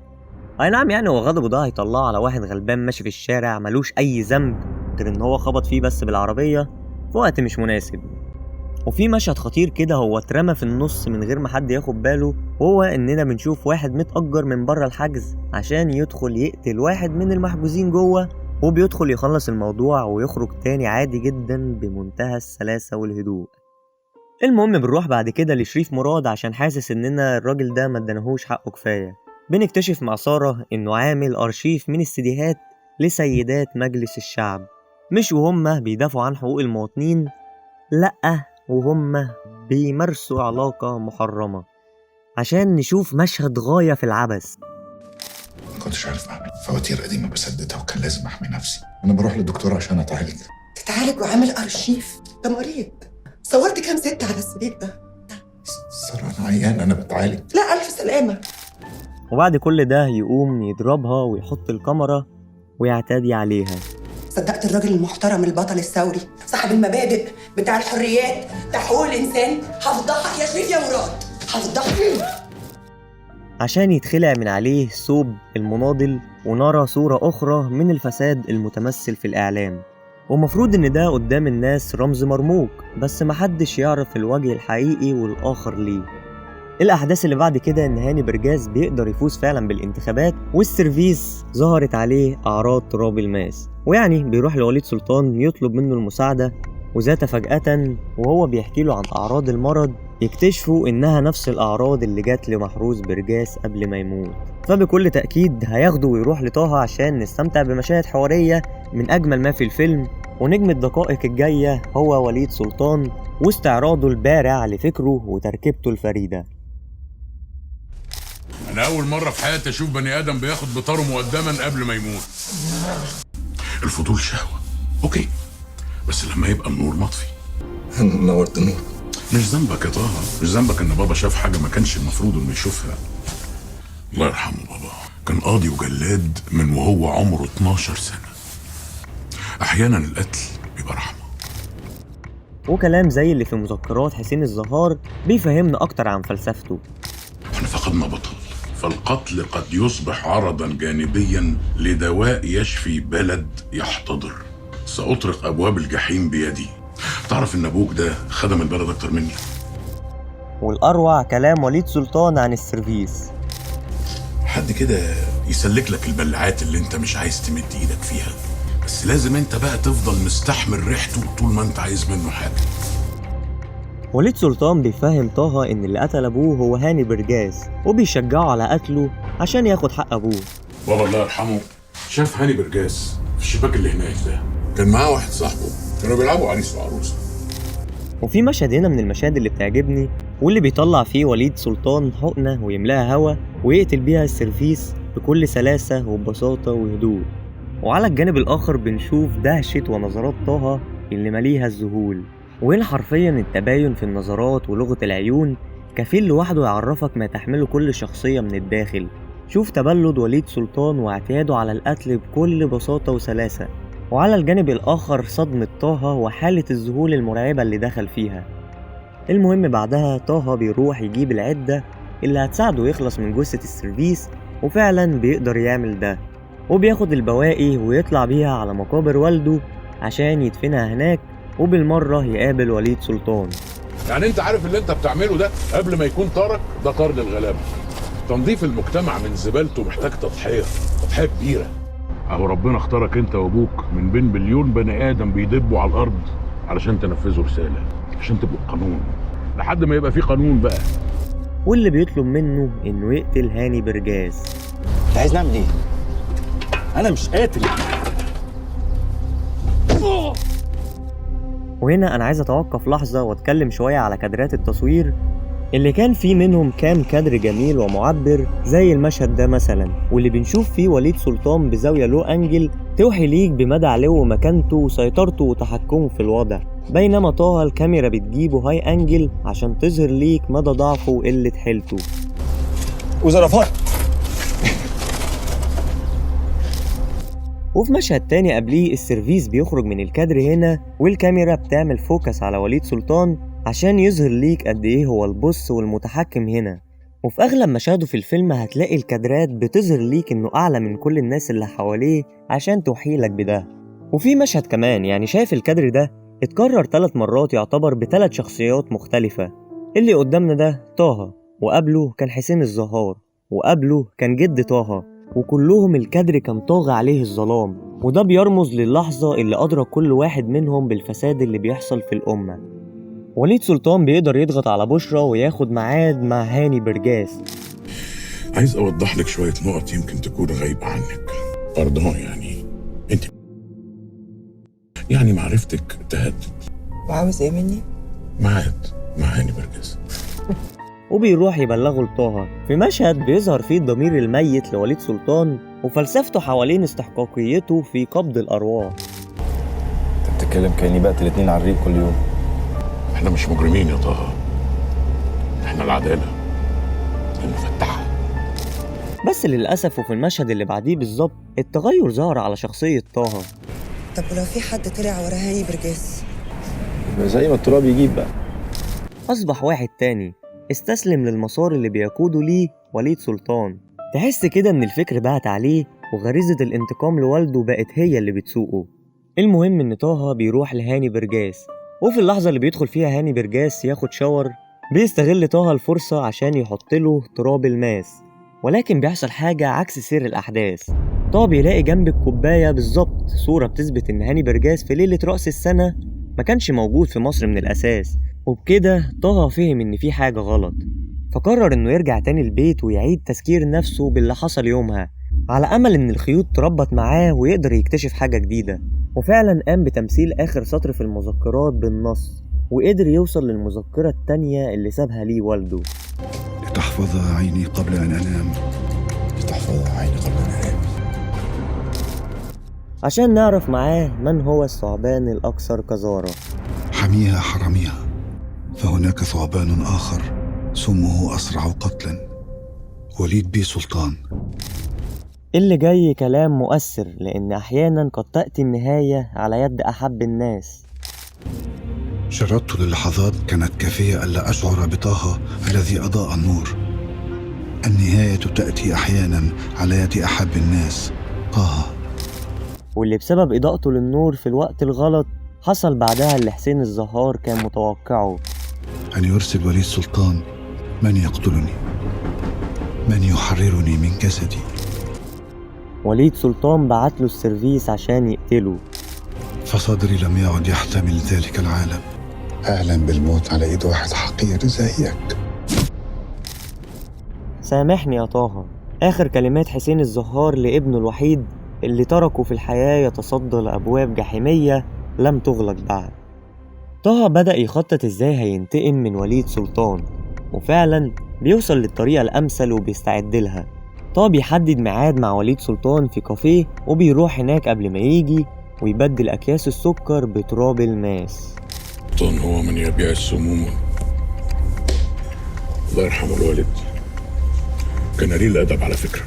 أي نعم يعني هو غضبه ده هيطلعه على واحد غلبان ماشي في الشارع ملوش أي ذنب غير إن هو خبط فيه بس بالعربية في وقت مش مناسب. وفي مشهد خطير كده هو اترمى في النص من غير ما حد ياخد باله، وهو إننا بنشوف واحد متأجر من بره الحجز عشان يدخل يقتل واحد من المحجوزين جوه، وبيدخل يخلص الموضوع ويخرج تاني عادي جدا بمنتهى السلاسة والهدوء. المهم بنروح بعد كده لشريف مراد عشان حاسس إننا الراجل ده ما ادانهوش حقه كفاية. بنكتشف مع سارة إنه عامل أرشيف من السيديهات لسيدات مجلس الشعب، مش وهم بيدافعوا عن حقوق المواطنين، لأ وهم بيمارسوا علاقة محرمة، عشان نشوف مشهد غاية في العبث. ما كنتش عارف أعمل فواتير قديمة بسددها وكان لازم أحمي نفسي. أنا بروح للدكتور عشان أتعالج. تتعالج وعامل أرشيف؟ ده مريض. صورت كام ست على السرير ده؟ سارة أنا عيان، أنا بتعالج. لا ألف سلامة. وبعد كل ده يقوم يضربها ويحط الكاميرا ويعتدي عليها. صدقت الراجل المحترم البطل الثوري صاحب المبادئ بتاع الحريات بتاع حقوق الإنسان؟ هفضحك يا شريف يا مراد، هفضحك. عشان يتخلع من عليه ثوب المناضل ونرى صورة أخرى من الفساد المتمثل في الإعلام. ومفروض إن ده قدام الناس رمز مرموق، بس محدش يعرف الوجه الحقيقي والآخر ليه. الأحداث اللي بعد كده إن هاني برجاس بيقدر يفوز فعلا بالانتخابات، والسيرفيس ظهرت عليه أعراض تراب الماس، ويعني بيروح لوليد سلطان يطلب منه المساعدة. وذات فجأة وهو بيحكي له عن أعراض المرض يكتشفوا إنها نفس الأعراض اللي جات لمحروس برجاس قبل ما يموت. فبكل تأكيد هياخده ويروح لطه عشان نستمتع بمشاهد حوارية من أجمل ما في الفيلم. ونجم الدقائق الجاية هو وليد سلطان واستعراضه البارع لفكره وتركيبته الفريدة. أنا أول مرة في حياتي أشوف بني آدم بياخد بطاره مقدما قبل ما يموت. الفضول شهوة، أوكي، بس لما يبقى النور مطفي. نورت النور. مش ذنبك يا طه، مش ذنبك إن بابا شاف حاجة ما كانش المفروض إنه يشوفها. الله يرحمه بابا، كان قاضي وجلاد من وهو عمره 12 سنة. أحيانا القتل بيبقى رحمة. وكلام زي اللي في مذكرات حسين الزهار بيفهمنا أكتر عن فلسفته. احنا فقدنا بطل، فالقتل قد يصبح عرضا جانبيا لدواء يشفي بلد يحتضر. سأطرق أبواب الجحيم بيدي. تعرف إن أبوك ده خدم البلد أكتر مني. والأروع كلام وليد سلطان عن السيرفيس. حد كده يسلك لك البلعات اللي انت مش عايز تمد ايدك فيها، بس لازم انت بقى تفضل مستحمل ريحته طول ما انت عايز منه حاجة. وليد سلطان بيفهم طه ان اللي قتل ابوه هو هاني برجاس، وبيشجعه على قتله عشان ياخد حق ابوه. بابا الله يرحمه شاف هاني برجاس في الشباك اللي هناك ده، كان معاه واحد صاحبه، كانوا بيلعبوا عريس وعروسه. وفي مشهد هنا من المشاهد اللي بتعجبني واللي بيطلع فيه وليد سلطان حقنة ويملاها هوا ويقتل بيها السيرفيس بكل سلاسة وببساطة وهدوء. وعلى الجانب الآخر بنشوف دهشة ونظرات طه اللي مليها الذهول، وهنا حرفيا التباين في النظرات ولغة العيون كفيل لوحده يعرفك ما تحمله كل شخصية من الداخل. شوف تبلد وليد سلطان واعتياده على القتل بكل بساطة وسلاسة، وعلى الجانب الآخر صدمة طه وحالة الذهول المرعبة اللي دخل فيها. المهم بعدها طه بيروح يجيب العدة اللي هتساعده يخلص من جثة السيرفيس، وفعلا بيقدر يعمل ده، وبياخد البواقي ويطلع بيها على مقابر والده عشان يدفنها هناك، وبالمرة يقابل وليد سلطان. يعني انت عارف اللي انت بتعمله ده قبل ما يكون طارك ده طار للغلابة. تنظيف المجتمع من زبالته محتاج تضحية، تضحية كبيرة. اهو ربنا اختارك انت وابوك من بين بليون بني ادم بيدبوا على الارض علشان تنفذوا رسالة، عشان تبقوا القانون، لحد ما يبقى في قانون بقى. واللي بيطلب منه انه يقتل هاني برجاس. انت عايز نعمل ايه؟ انا مش قاتل. وهنا انا عايز اتوقف لحظة واتكلم شوية على كادرات التصوير اللي كان فيه منهم كام كادر جميل ومعبر زي المشهد ده مثلا، واللي بنشوف فيه وليد سلطان بزاوية low angle توحي ليك بمدى علو مكانته وسيطرته وتحكمه في الوضع. بينما طه الكاميرا بتجيبه high angle عشان تظهر ليك مدى ضعفه وقلة حيلته. وزرافات. وفي مشهد تاني قبليه السيرفيس بيخرج من الكادر هنا، والكاميرا بتعمل focus على وليد سلطان عشان يظهر ليك قد ايه هو ال boss والمتحكم هنا. وفي أغلب مشاهده في الفيلم هتلاقي الكادرات بتظهر ليك إنه أعلى من كل الناس اللي حواليه عشان توحيلك بده. وفي مشهد كمان يعني شايف الكادر ده اتكرر 3 مرات يعتبر ب3 شخصيات مختلفة. اللي قدامنا ده طه، وقبله كان حسين الزهار، وقبله كان جد طه، وكلهم الكادر كان طاغي عليه الظلام، وده بيرمز للحظة اللي أدرك كل واحد منهم بالفساد اللي بيحصل في الأمة. وليد سلطان بيقدر يضغط على بشرى وياخد ميعاد مع هاني برجاس. عايز أوضح لك شوية نقط يمكن تكون غايبة عنك برضه، يعني أنت يعني معرفتك تهدد. وعاوز إيه مني؟ ميعاد مع هاني برجاس. وبيروح يبلغه لطه. في مشهد بيظهر فيه الضمير الميت لوليد سلطان وفلسفته حوالين استحقاقيته في قبض الأرواح. أنت بتتكلم كأني بقتل 2 على الريق كل يوم. احنا مش مجرمين يا طه، احنا العدالة المفتحة. بس للأسف وفي المشهد اللي بعديه بالظبط التغير ظهر على شخصية طه. طب ولو في حد طلع ورا هاني برجاس؟ زي ما التراب يجيب بقى. أصبح واحد تاني استسلم للمسار اللي بيقوده ليه وليد سلطان. تحس كده إن الفكر بقت عليه وغريزة الانتقام لوالده بقت هي اللي بتسوقه. المهم إن طه بيروح لهاني برجاس، وفي اللحظة اللي بيدخل فيها هاني برجاس ياخد شاور بيستغل طه الفرصة عشان يحط له تراب الماس، ولكن بيحصل حاجة عكس سير الأحداث. طه بيلاقي جنب الكوباية بالظبط صورة بتثبت إن هاني برجاس في ليلة رأس السنة ما كانش موجود في مصر من الأساس، وبكده طه فهم إن في حاجة غلط، فقرر إنه يرجع تاني البيت ويعيد تذكير نفسه باللي حصل يومها على أمل إن الخيوط تربط معاه ويقدر يكتشف حاجة جديدة. وفعلا قام بتمثيل آخر سطر في المذكرات بالنص، وقدر يوصل للمذكرة التانية اللي سابها ليه والده. لتحفظ عيني قبل أن أنام، لتحفظ عيني قبل أن أنام، عشان نعرف معاه من هو الثعبان الأكثر قذارة. حميها حرميها، فهناك ثعبان آخر سمه أسرع قتلا، وليد بي سلطان. اللي جاي كلام مؤثر، لأن أحيانا قد تأتي النهاية على يد أحب الناس. شردت للحظات كانت كافية ألا أشعر بطه الذي أضاء النور. النهاية تأتي أحيانا على يد أحب الناس، طه. واللي بسبب إضاءته للنور في الوقت الغلط حصل بعدها اللي حسين الزهار كان متوقعه، أن يرسل وليد سلطان من يقتلني، من يحررني من جسدي. وليد سلطان بعت له السيرفيس عشان يقتله. فصدري لم يعد يحتمل ذلك العالم. أهلا بالموت على إيد واحد حقير زيك. سامحني يا طه، آخر كلمات حسين الزهار لابنه الوحيد اللي تركه في الحياة يتصدى لأبواب جحيمية لم تغلق بعد. طه بدأ يخطط إزاي هينتقم من وليد سلطان، وفعلا بيوصل للطريقة الأمثل وبيستعد لها. طه بيحدد ميعاد مع وليد سلطان في كافيه، وبيروح هناك قبل ما يجي ويبدل أكياس السكر بتراب الماس. سلطان هو من يبيع السموم. الله يرحمه الوالد، كان قليل الأدب على فكرة.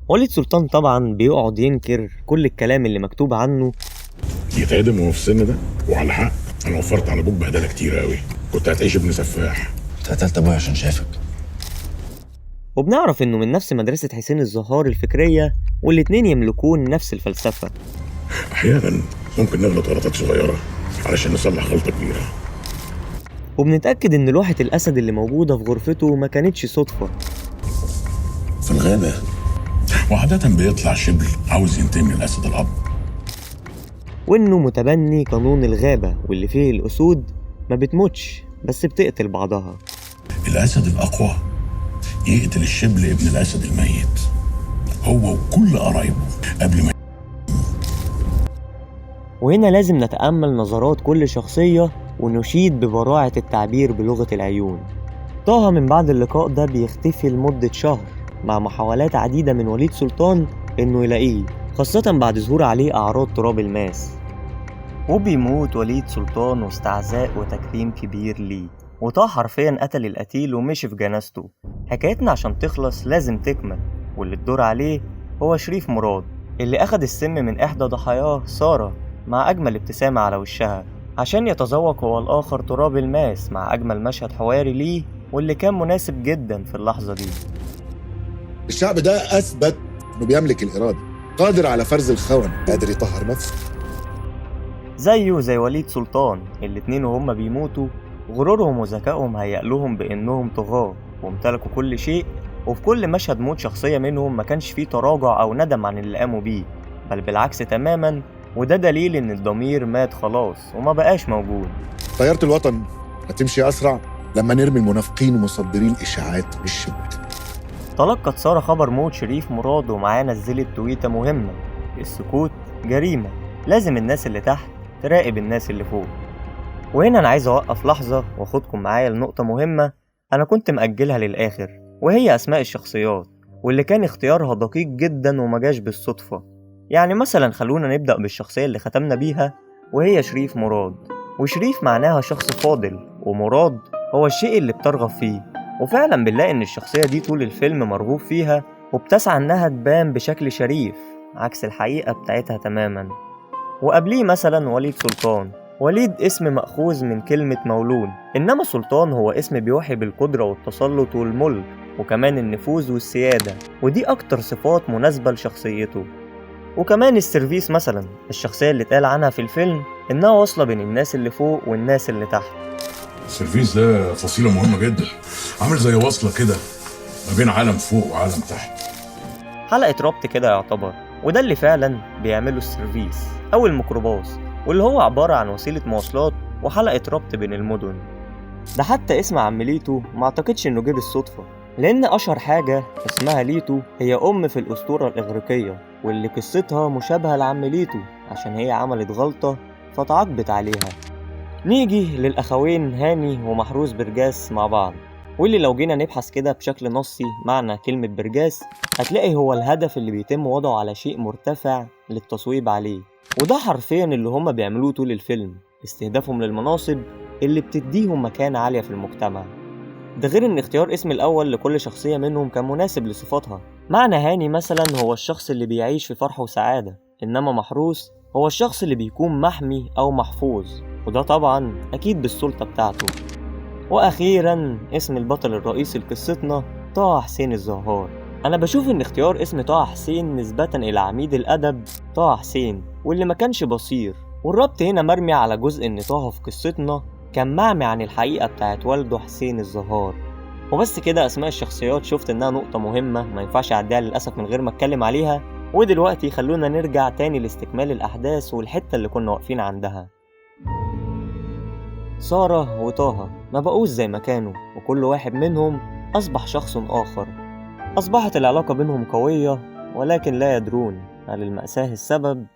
وليد سلطان طبعا بيقعد ينكر كل الكلام اللي مكتوب عنه. يتعدم وهو في السن ده، وعلى حق. أنا وفرت على أبوك بهدلة كتير أوي، كنت هتعيش ابن سفاح. أنت قتلت أبويا عشان شافك. وبنعرف إنه من نفس مدرسة حسين الزهار الفكرية، والاتنين يملكون نفس الفلسفة. أحيانا ممكن نغلط غلطات صغيرة علشان نصلح غلطة كبيرة. وبنتأكد إن لوحة الأسد اللي موجودة في غرفته ما كانتش صدفة. في الغابة وعادة بيطلع شبل عاوز ينتمي للأسد الأب، وإنه متبني قانون الغابة واللي فيه الأسود ما بتموتش بس بتقتل بعضها. الأسد الأقوى يقتل الشبل ابن الأسد الميت هو وكل قرايبه قبل ما. وهنا لازم نتأمل نظرات كل شخصية ونشيد ببراعة التعبير بلغة العيون. طه من بعد اللقاء ده بيختفي لمدة شهر مع محاولات عديدة من وليد سلطان إنه يلاقيه، خاصة بعد ظهور عليه أعراض تراب الماس. وبيموت وليد سلطان وسط عزاء وتكريم كبير ليه، وطه حرفيا قتل القتيل ومشي في جنازته. حكايتنا عشان تخلص لازم تكمل، واللي الدور عليه هو شريف مراد اللي أخد السم من إحدى ضحاياه سارة مع أجمل ابتسامة على وشها، عشان يتذوق هو الآخر تراب الماس مع أجمل مشهد حواري ليه واللي كان مناسب جدا في اللحظة دي. الشعب ده أثبت إنه بيملك الإرادة، قادر على فرز الخونة، قادر يطهر نفسه. زيه زي وليد سلطان، الاتنين وهم بيموتوا غرورهم وذكائهم هيأ لهم بإنهم طغاة وامتلكوا كل شيء، وفي كل مشهد موت شخصية منهم ما كانش فيه تراجع أو ندم عن اللي قاموا بيه، بل بالعكس تماما، وده دليل إن الضمير مات خلاص وما بقاش موجود. طيارة الوطن هتمشي أسرع لما نرمي المنافقين ومصدرين الإشاعات من الشباك. تلقت سارة خبر موت شريف مراد ومعاه نزلت تويتة مهمة: السكوت جريمة، لازم الناس اللي تحت تراقب الناس اللي فوق. وهنا أنا عايز أوقف لحظة وأخدكم معايا لنقطة مهمة أنا كنت مأجلها للآخر، وهي أسماء الشخصيات واللي كان اختيارها دقيق جدا ومجاش بالصدفة. يعني مثلا خلونا نبدأ بالشخصية اللي ختمنا بيها وهي شريف مراد. وشريف معناها شخص فاضل، ومراد هو الشيء اللي بترغب فيه، وفعلا بنلاقي إن الشخصية دي طول الفيلم مرغوب فيها وبتسعى إنها تبان بشكل شريف عكس الحقيقة بتاعتها تماما. وقبليه مثلا وليد سلطان. وليد اسم مأخوذ من كلمة مولود، إنما سلطان هو اسم بيوحي بالقدرة والتسلط والملك وكمان النفوذ والسيادة، ودي أكتر صفات مناسبة لشخصيته. وكمان السيرفيس مثلا، الشخصية اللي اتقال عنها في الفيلم إنها واصلة بين الناس اللي فوق والناس اللي تحت. السيرفيس ده فصيلة مهمة جدا، عامل زي وصلة كده ما بين عالم فوق وعالم تحت، حلقة ربط كده يعتبر. وده اللي فعلا بيعمله السيرفيس أو الميكروباص، واللي هو عبارة عن وسيلة مواصلات وحلقة ربط بين المدن. ده حتى اسم عم ليتو ما اعتقدش انه جه بالصدفة، لأن أشهر حاجة اسمها ليتو هي أم في الأسطورة الإغريقية، واللي قصتها مشابهة لعم ليتو عشان هي عملت غلطة فتعاقبت عليها. نيجي للأخوين هاني ومحروس برجاس مع بعض، واللي لو جينا نبحث كده بشكل نصي معنى كلمة برجاس هتلاقي هو الهدف اللي بيتم وضعه على شيء مرتفع للتصويب عليه، وده حرفيا اللي هما بيعملوه طول الفيلم، استهدافهم للمناصب اللي بتديهم مكانة عالية في المجتمع. ده غير ان اختيار اسم الأول لكل شخصية منهم كان مناسب لصفاتها. معنى هاني مثلا هو الشخص اللي بيعيش في فرح وسعادة، إنما محروس هو الشخص اللي بيكون محمي أو محفوظ، وده طبعا أكيد بالسلطة بتاعته. وأخيرا اسم البطل الرئيسي لقصتنا طه حسين الزهار. أنا بشوف إن اختيار اسم طه حسين نسبة إلى عميد الأدب طه حسين واللي ما كانش بصير، والربط هنا مرمي على جزء إن طه في قصتنا كان معمي عن الحقيقة بتاعت والده حسين الزهار. وبس كده أسماء الشخصيات شفت إنها نقطة مهمة ما ينفعش أعديها للأسف من غير ما أتكلم عليها. ودلوقتي خلونا نرجع تاني لاستكمال الأحداث والحتة اللي كنا واقفين عندها. سارة وطه ما بقوش زي ما كانوا، وكل واحد منهم أصبح شخص آخر. أصبحت العلاقة بينهم قوية، ولكن لا يدرون هل المأساة السبب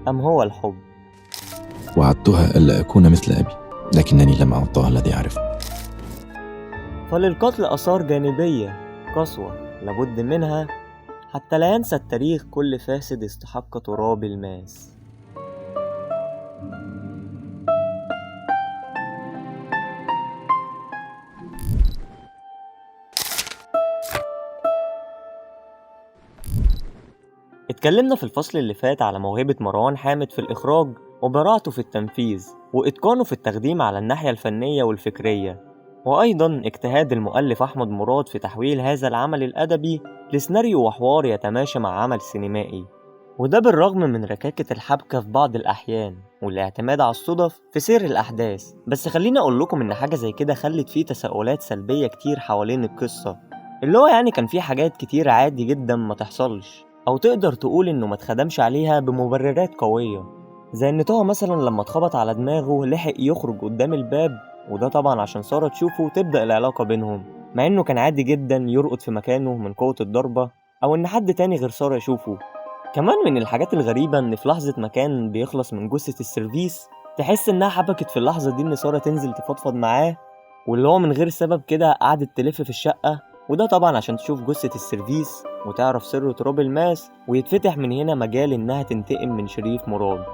أم هو الحب. وعدتها ألا أكون مثل أبي، لكنني لم أعد طه الذي أعرفه. فللقتل آثار جانبية قسوة لابد منها حتى لا ينسى التاريخ كل فاسد استحق تراب الماس. اتكلمنا في الفصل اللي فات على موهبة مروان حامد في الإخراج وبراعته في التنفيذ وإتقانه في التقديم على الناحية الفنية والفكرية، وأيضا اجتهاد المؤلف أحمد مراد في تحويل هذا العمل الأدبي لسيناريو وحوار يتماشى مع عمل سينمائي، وده بالرغم من ركاكة الحبكة في بعض الأحيان والاعتماد على الصدف في سير الأحداث. بس خليني أقول لكم إن حاجة زي كده خلت فيه تساؤلات سلبية كتير حوالين القصة، اللي هو يعني كان فيه حاجات كتير عادي جدا ما تحصلش، أو تقدر تقول إنه ما اتخدمش عليها بمبررات قوية، زي إن طه مثلا لما اتخبط على دماغه لحق يخرج قدام الباب، وده طبعا عشان سارة تشوفه وتبدأ العلاقة بينهم، مع إنه كان عادي جدا يرقد في مكانه من قوة الضربة أو إن حد تاني غير سارة يشوفه. كمان من الحاجات الغريبة إن في لحظة مكان بيخلص من جثة السيرفيس تحس إنها حبكت في اللحظة دي إن سارة تنزل تفضفض معاه، واللي هو من غير سبب كده قعدت تلف في الشقة، وده طبعا عشان تشوف جثة السيرفيس وتعرف سر تراب الماس، ويتفتح من هنا مجال إنها تنتقم من شريف مراد.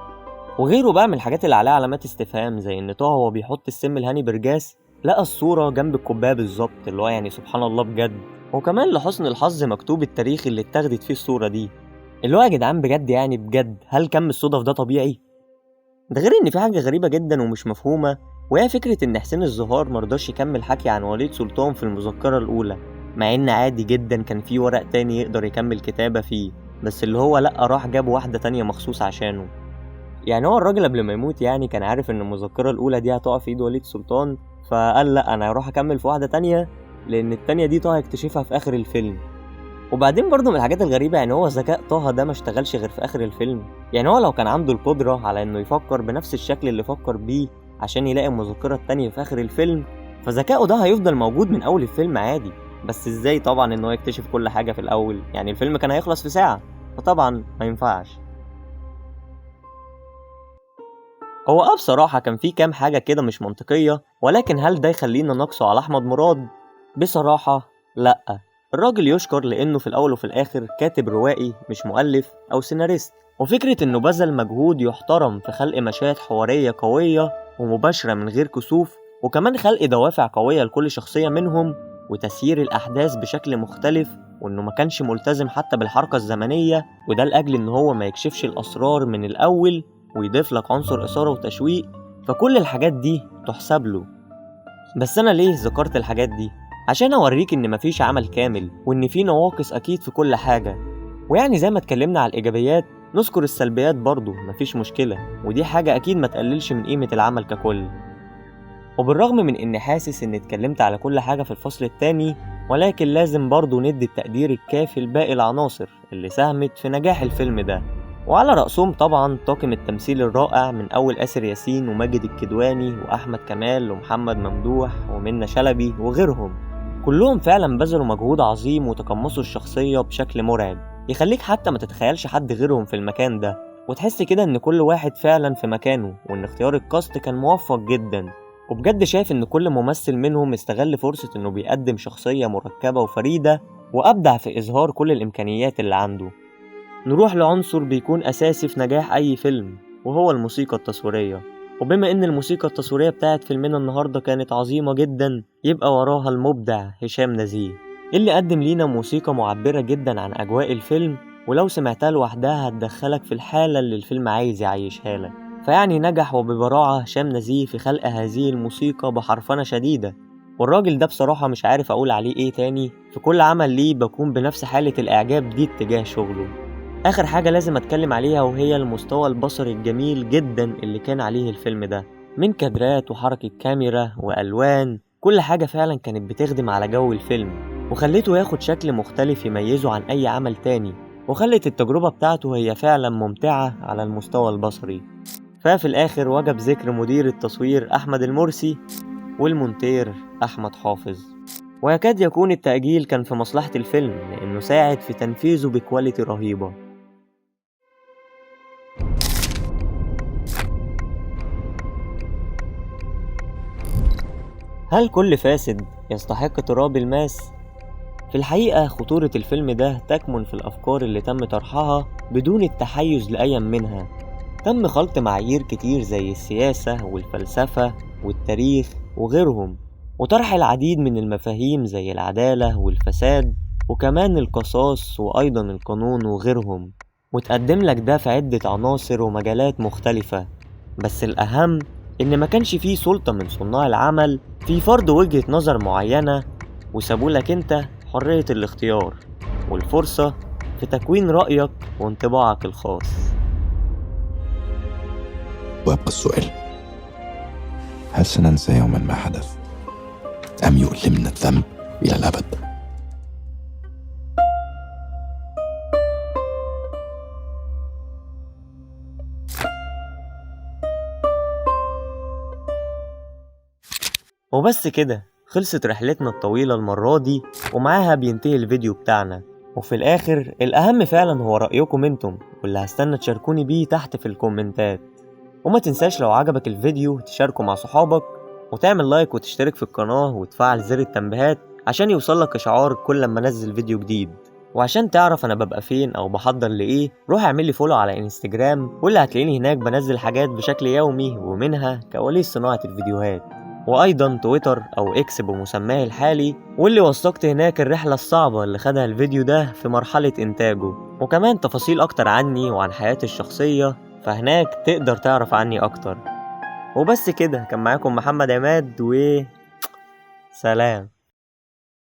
وغيره بقى من الحاجات اللي عليها علامات استفهام، زي إن طه وهو بيحط السم الهاني برجاس لقى الصورة جنب الكوباية بالظبط، اللي هو يعني سبحان الله بجد. وكمان لحسن الحظ مكتوب التاريخ اللي اتاخدت فيه الصورة دي، اللي هو يا جدعان بجد يعني بجد هل كم الصدف ده طبيعي؟ ده غير إن في حاجة غريبة جدا ومش مفهومة، وهي فكرة إن حسين الزهار مرضاش يكمل حكي عن وليد سلطان في المذكرة الأولى، مع إن عادي جدا كان في ورق تاني يقدر يكمل كتابة فيه، بس اللي هو لأ راح جاب واحدة تانية مخصوص عشانه. يعني هو الراجل قبل ما يموت يعني كان عارف إن المذكرة الأولى دي هتقع في إيد وليد سلطان، فقال لأ أنا هروح أكمل في واحدة تانية لأن التانية دي طه يكتشفها في آخر الفيلم. وبعدين برضه من الحاجات الغريبة يعني هو ذكاء طه ده ما اشتغلش غير في آخر الفيلم. يعني هو لو كان عنده القدرة على إنه يفكر بنفس الشكل اللي فكر بيه عشان يلاقي المذكرة التانية في آخر الفيلم، فذكائه ده هيفضل موجود من أول الفيلم عادي. بس إزاي طبعا إنه يكتشف كل حاجة في الأول؟ يعني الفيلم كان هيخلص في ساعة، فطبعا ما ينفعش. هو بصراحة كان في كام حاجة كده مش منطقية، ولكن هل ده يخلينا نقصه على أحمد مراد؟ بصراحة لأ. الراجل يشكر لأنه في الأول وفي الآخر كاتب روائي مش مؤلف أو سيناريست، وفكرة إنه بذل مجهود يحترم في خلق مشاهد حوارية قوية ومباشرة من غير كسوف، وكمان خلق دوافع قوية لكل شخصية منهم، وتسيير الأحداث بشكل مختلف، وإنه ما كانش ملتزم حتى بالحركة الزمنية، وده لأجل إن هو ما يكشفش الأسرار من الأول ويضيف لك عنصر إثارة وتشويق. فكل الحاجات دي تحسب له. بس أنا ليه ذكرت الحاجات دي؟ عشان أوريك إن مفيش عمل كامل، وإن في نواقص أكيد في كل حاجة. ويعني زي ما اتكلمنا على الإيجابيات نذكر السلبيات برضو، مفيش مشكلة، ودي حاجة أكيد ما تقللش من قيمة العمل ككل. وبالرغم من إني حاسس إني اتكلمت على كل حاجة في الفصل التاني، ولكن لازم برضو ندي التقدير الكافي لباقي العناصر اللي ساهمت في نجاح الفيلم ده، وعلى رأسهم طبعا طاقم التمثيل الرائع من أول آسر ياسين وماجد الكدواني وأحمد كمال ومحمد ممدوح ومنى شلبي وغيرهم. كلهم فعلا بذلوا مجهود عظيم وتقمصوا الشخصية بشكل مرعب يخليك حتى ما تتخيلش حد غيرهم في المكان ده، وتحس كده ان كل واحد فعلا في مكانه، وان اختيار الكاست كان موفق جدا. وبجد شايف ان كل ممثل منهم استغل فرصة انه بيقدم شخصية مركبة وفريدة، وابدع في اظهار كل الامكانيات اللي عنده. نروح لعنصر بيكون اساسي في نجاح اي فيلم، وهو الموسيقى التصويرية. وبما ان الموسيقى التصويرية بتاعت فيلمنا النهاردة كانت عظيمة جدا، يبقى وراها المبدع هشام نزيه، اللي قدم لينا موسيقى معبرة جدا عن أجواء الفيلم، ولو سمعتها لوحدها هتدخلك في الحالة اللي الفيلم عايز يعيشها لك. فيعني نجح وببراعة هشام نزيه في خلق هذه الموسيقى بحرفنة شديدة. والراجل ده بصراحة مش عارف أقول عليه إيه تاني، في كل عمل ليه بكون بنفس حالة الإعجاب دي اتجاه شغله. آخر حاجة لازم أتكلم عليها وهي المستوى البصري الجميل جدا اللي كان عليه الفيلم ده، من كادرات وحركة كاميرا وألوان، كل حاجة فعلا كانت بتخدم على جو الفيلم، وخليته ياخد شكل مختلف يميزه عن أي عمل تاني، وخلت التجربة بتاعته هي فعلا ممتعة على المستوى البصري. ففي الآخر وجب ذكر مدير التصوير أحمد المرسي والمونتير أحمد حافظ. ويكاد يكون التأجيل كان في مصلحة الفيلم لأنه ساعد في تنفيذه ب quality رهيبة. هل كل فاسد يستحق تراب الماس؟ في الحقيقة خطورة الفيلم ده تكمن في الأفكار اللي تم طرحها بدون التحيز لأي منها. تم خلط معايير كتير زي السياسة والفلسفة والتاريخ وغيرهم، وطرح العديد من المفاهيم زي العدالة والفساد وكمان القصاص وأيضا القانون وغيرهم، وتقدم لك ده في عدة عناصر ومجالات مختلفة. بس الأهم إن ما كانش فيه سلطة من صناع العمل في فرض وجهة نظر معينة، وسابولك أنت حرية الاختيار والفرصة في تكوين رأيك وانطباعك الخاص. ويبقى السؤال: هل سننسى يوما ما حدث أم يؤلمنا الذنب إلى الأبد؟ وبس كده خلصت رحلتنا الطويلة المرة دي، ومعاها بينتهي الفيديو بتاعنا. وفي الآخر الأهم فعلا هو رأيكم انتم، واللي هستنى تشاركوني بيه تحت في الكومنتات. وما تنساش لو عجبك الفيديو تشاركه مع صحابك، وتعمل like وتشترك في القناة وتفعل زر التنبيهات عشان يوصلك إشعار كل لما انزل فيديو جديد. وعشان تعرف انا ببقى فين او بحضر لايه، روح اعمل لي follow على انستجرام، واللي هتلاقيني هناك بنزل حاجات بشكل يومي ومنها كواليس صناعة الفيديوهات، وايضا تويتر او اكس بمسماه الحالي، واللي وثقت هناك الرحلة الصعبة اللي خدها الفيديو ده في مرحلة انتاجه، وكمان تفاصيل اكتر عني وعن حياتي الشخصية، فهناك تقدر تعرف عني اكتر. وبس كده، كان معاكم محمد عماد و سلام.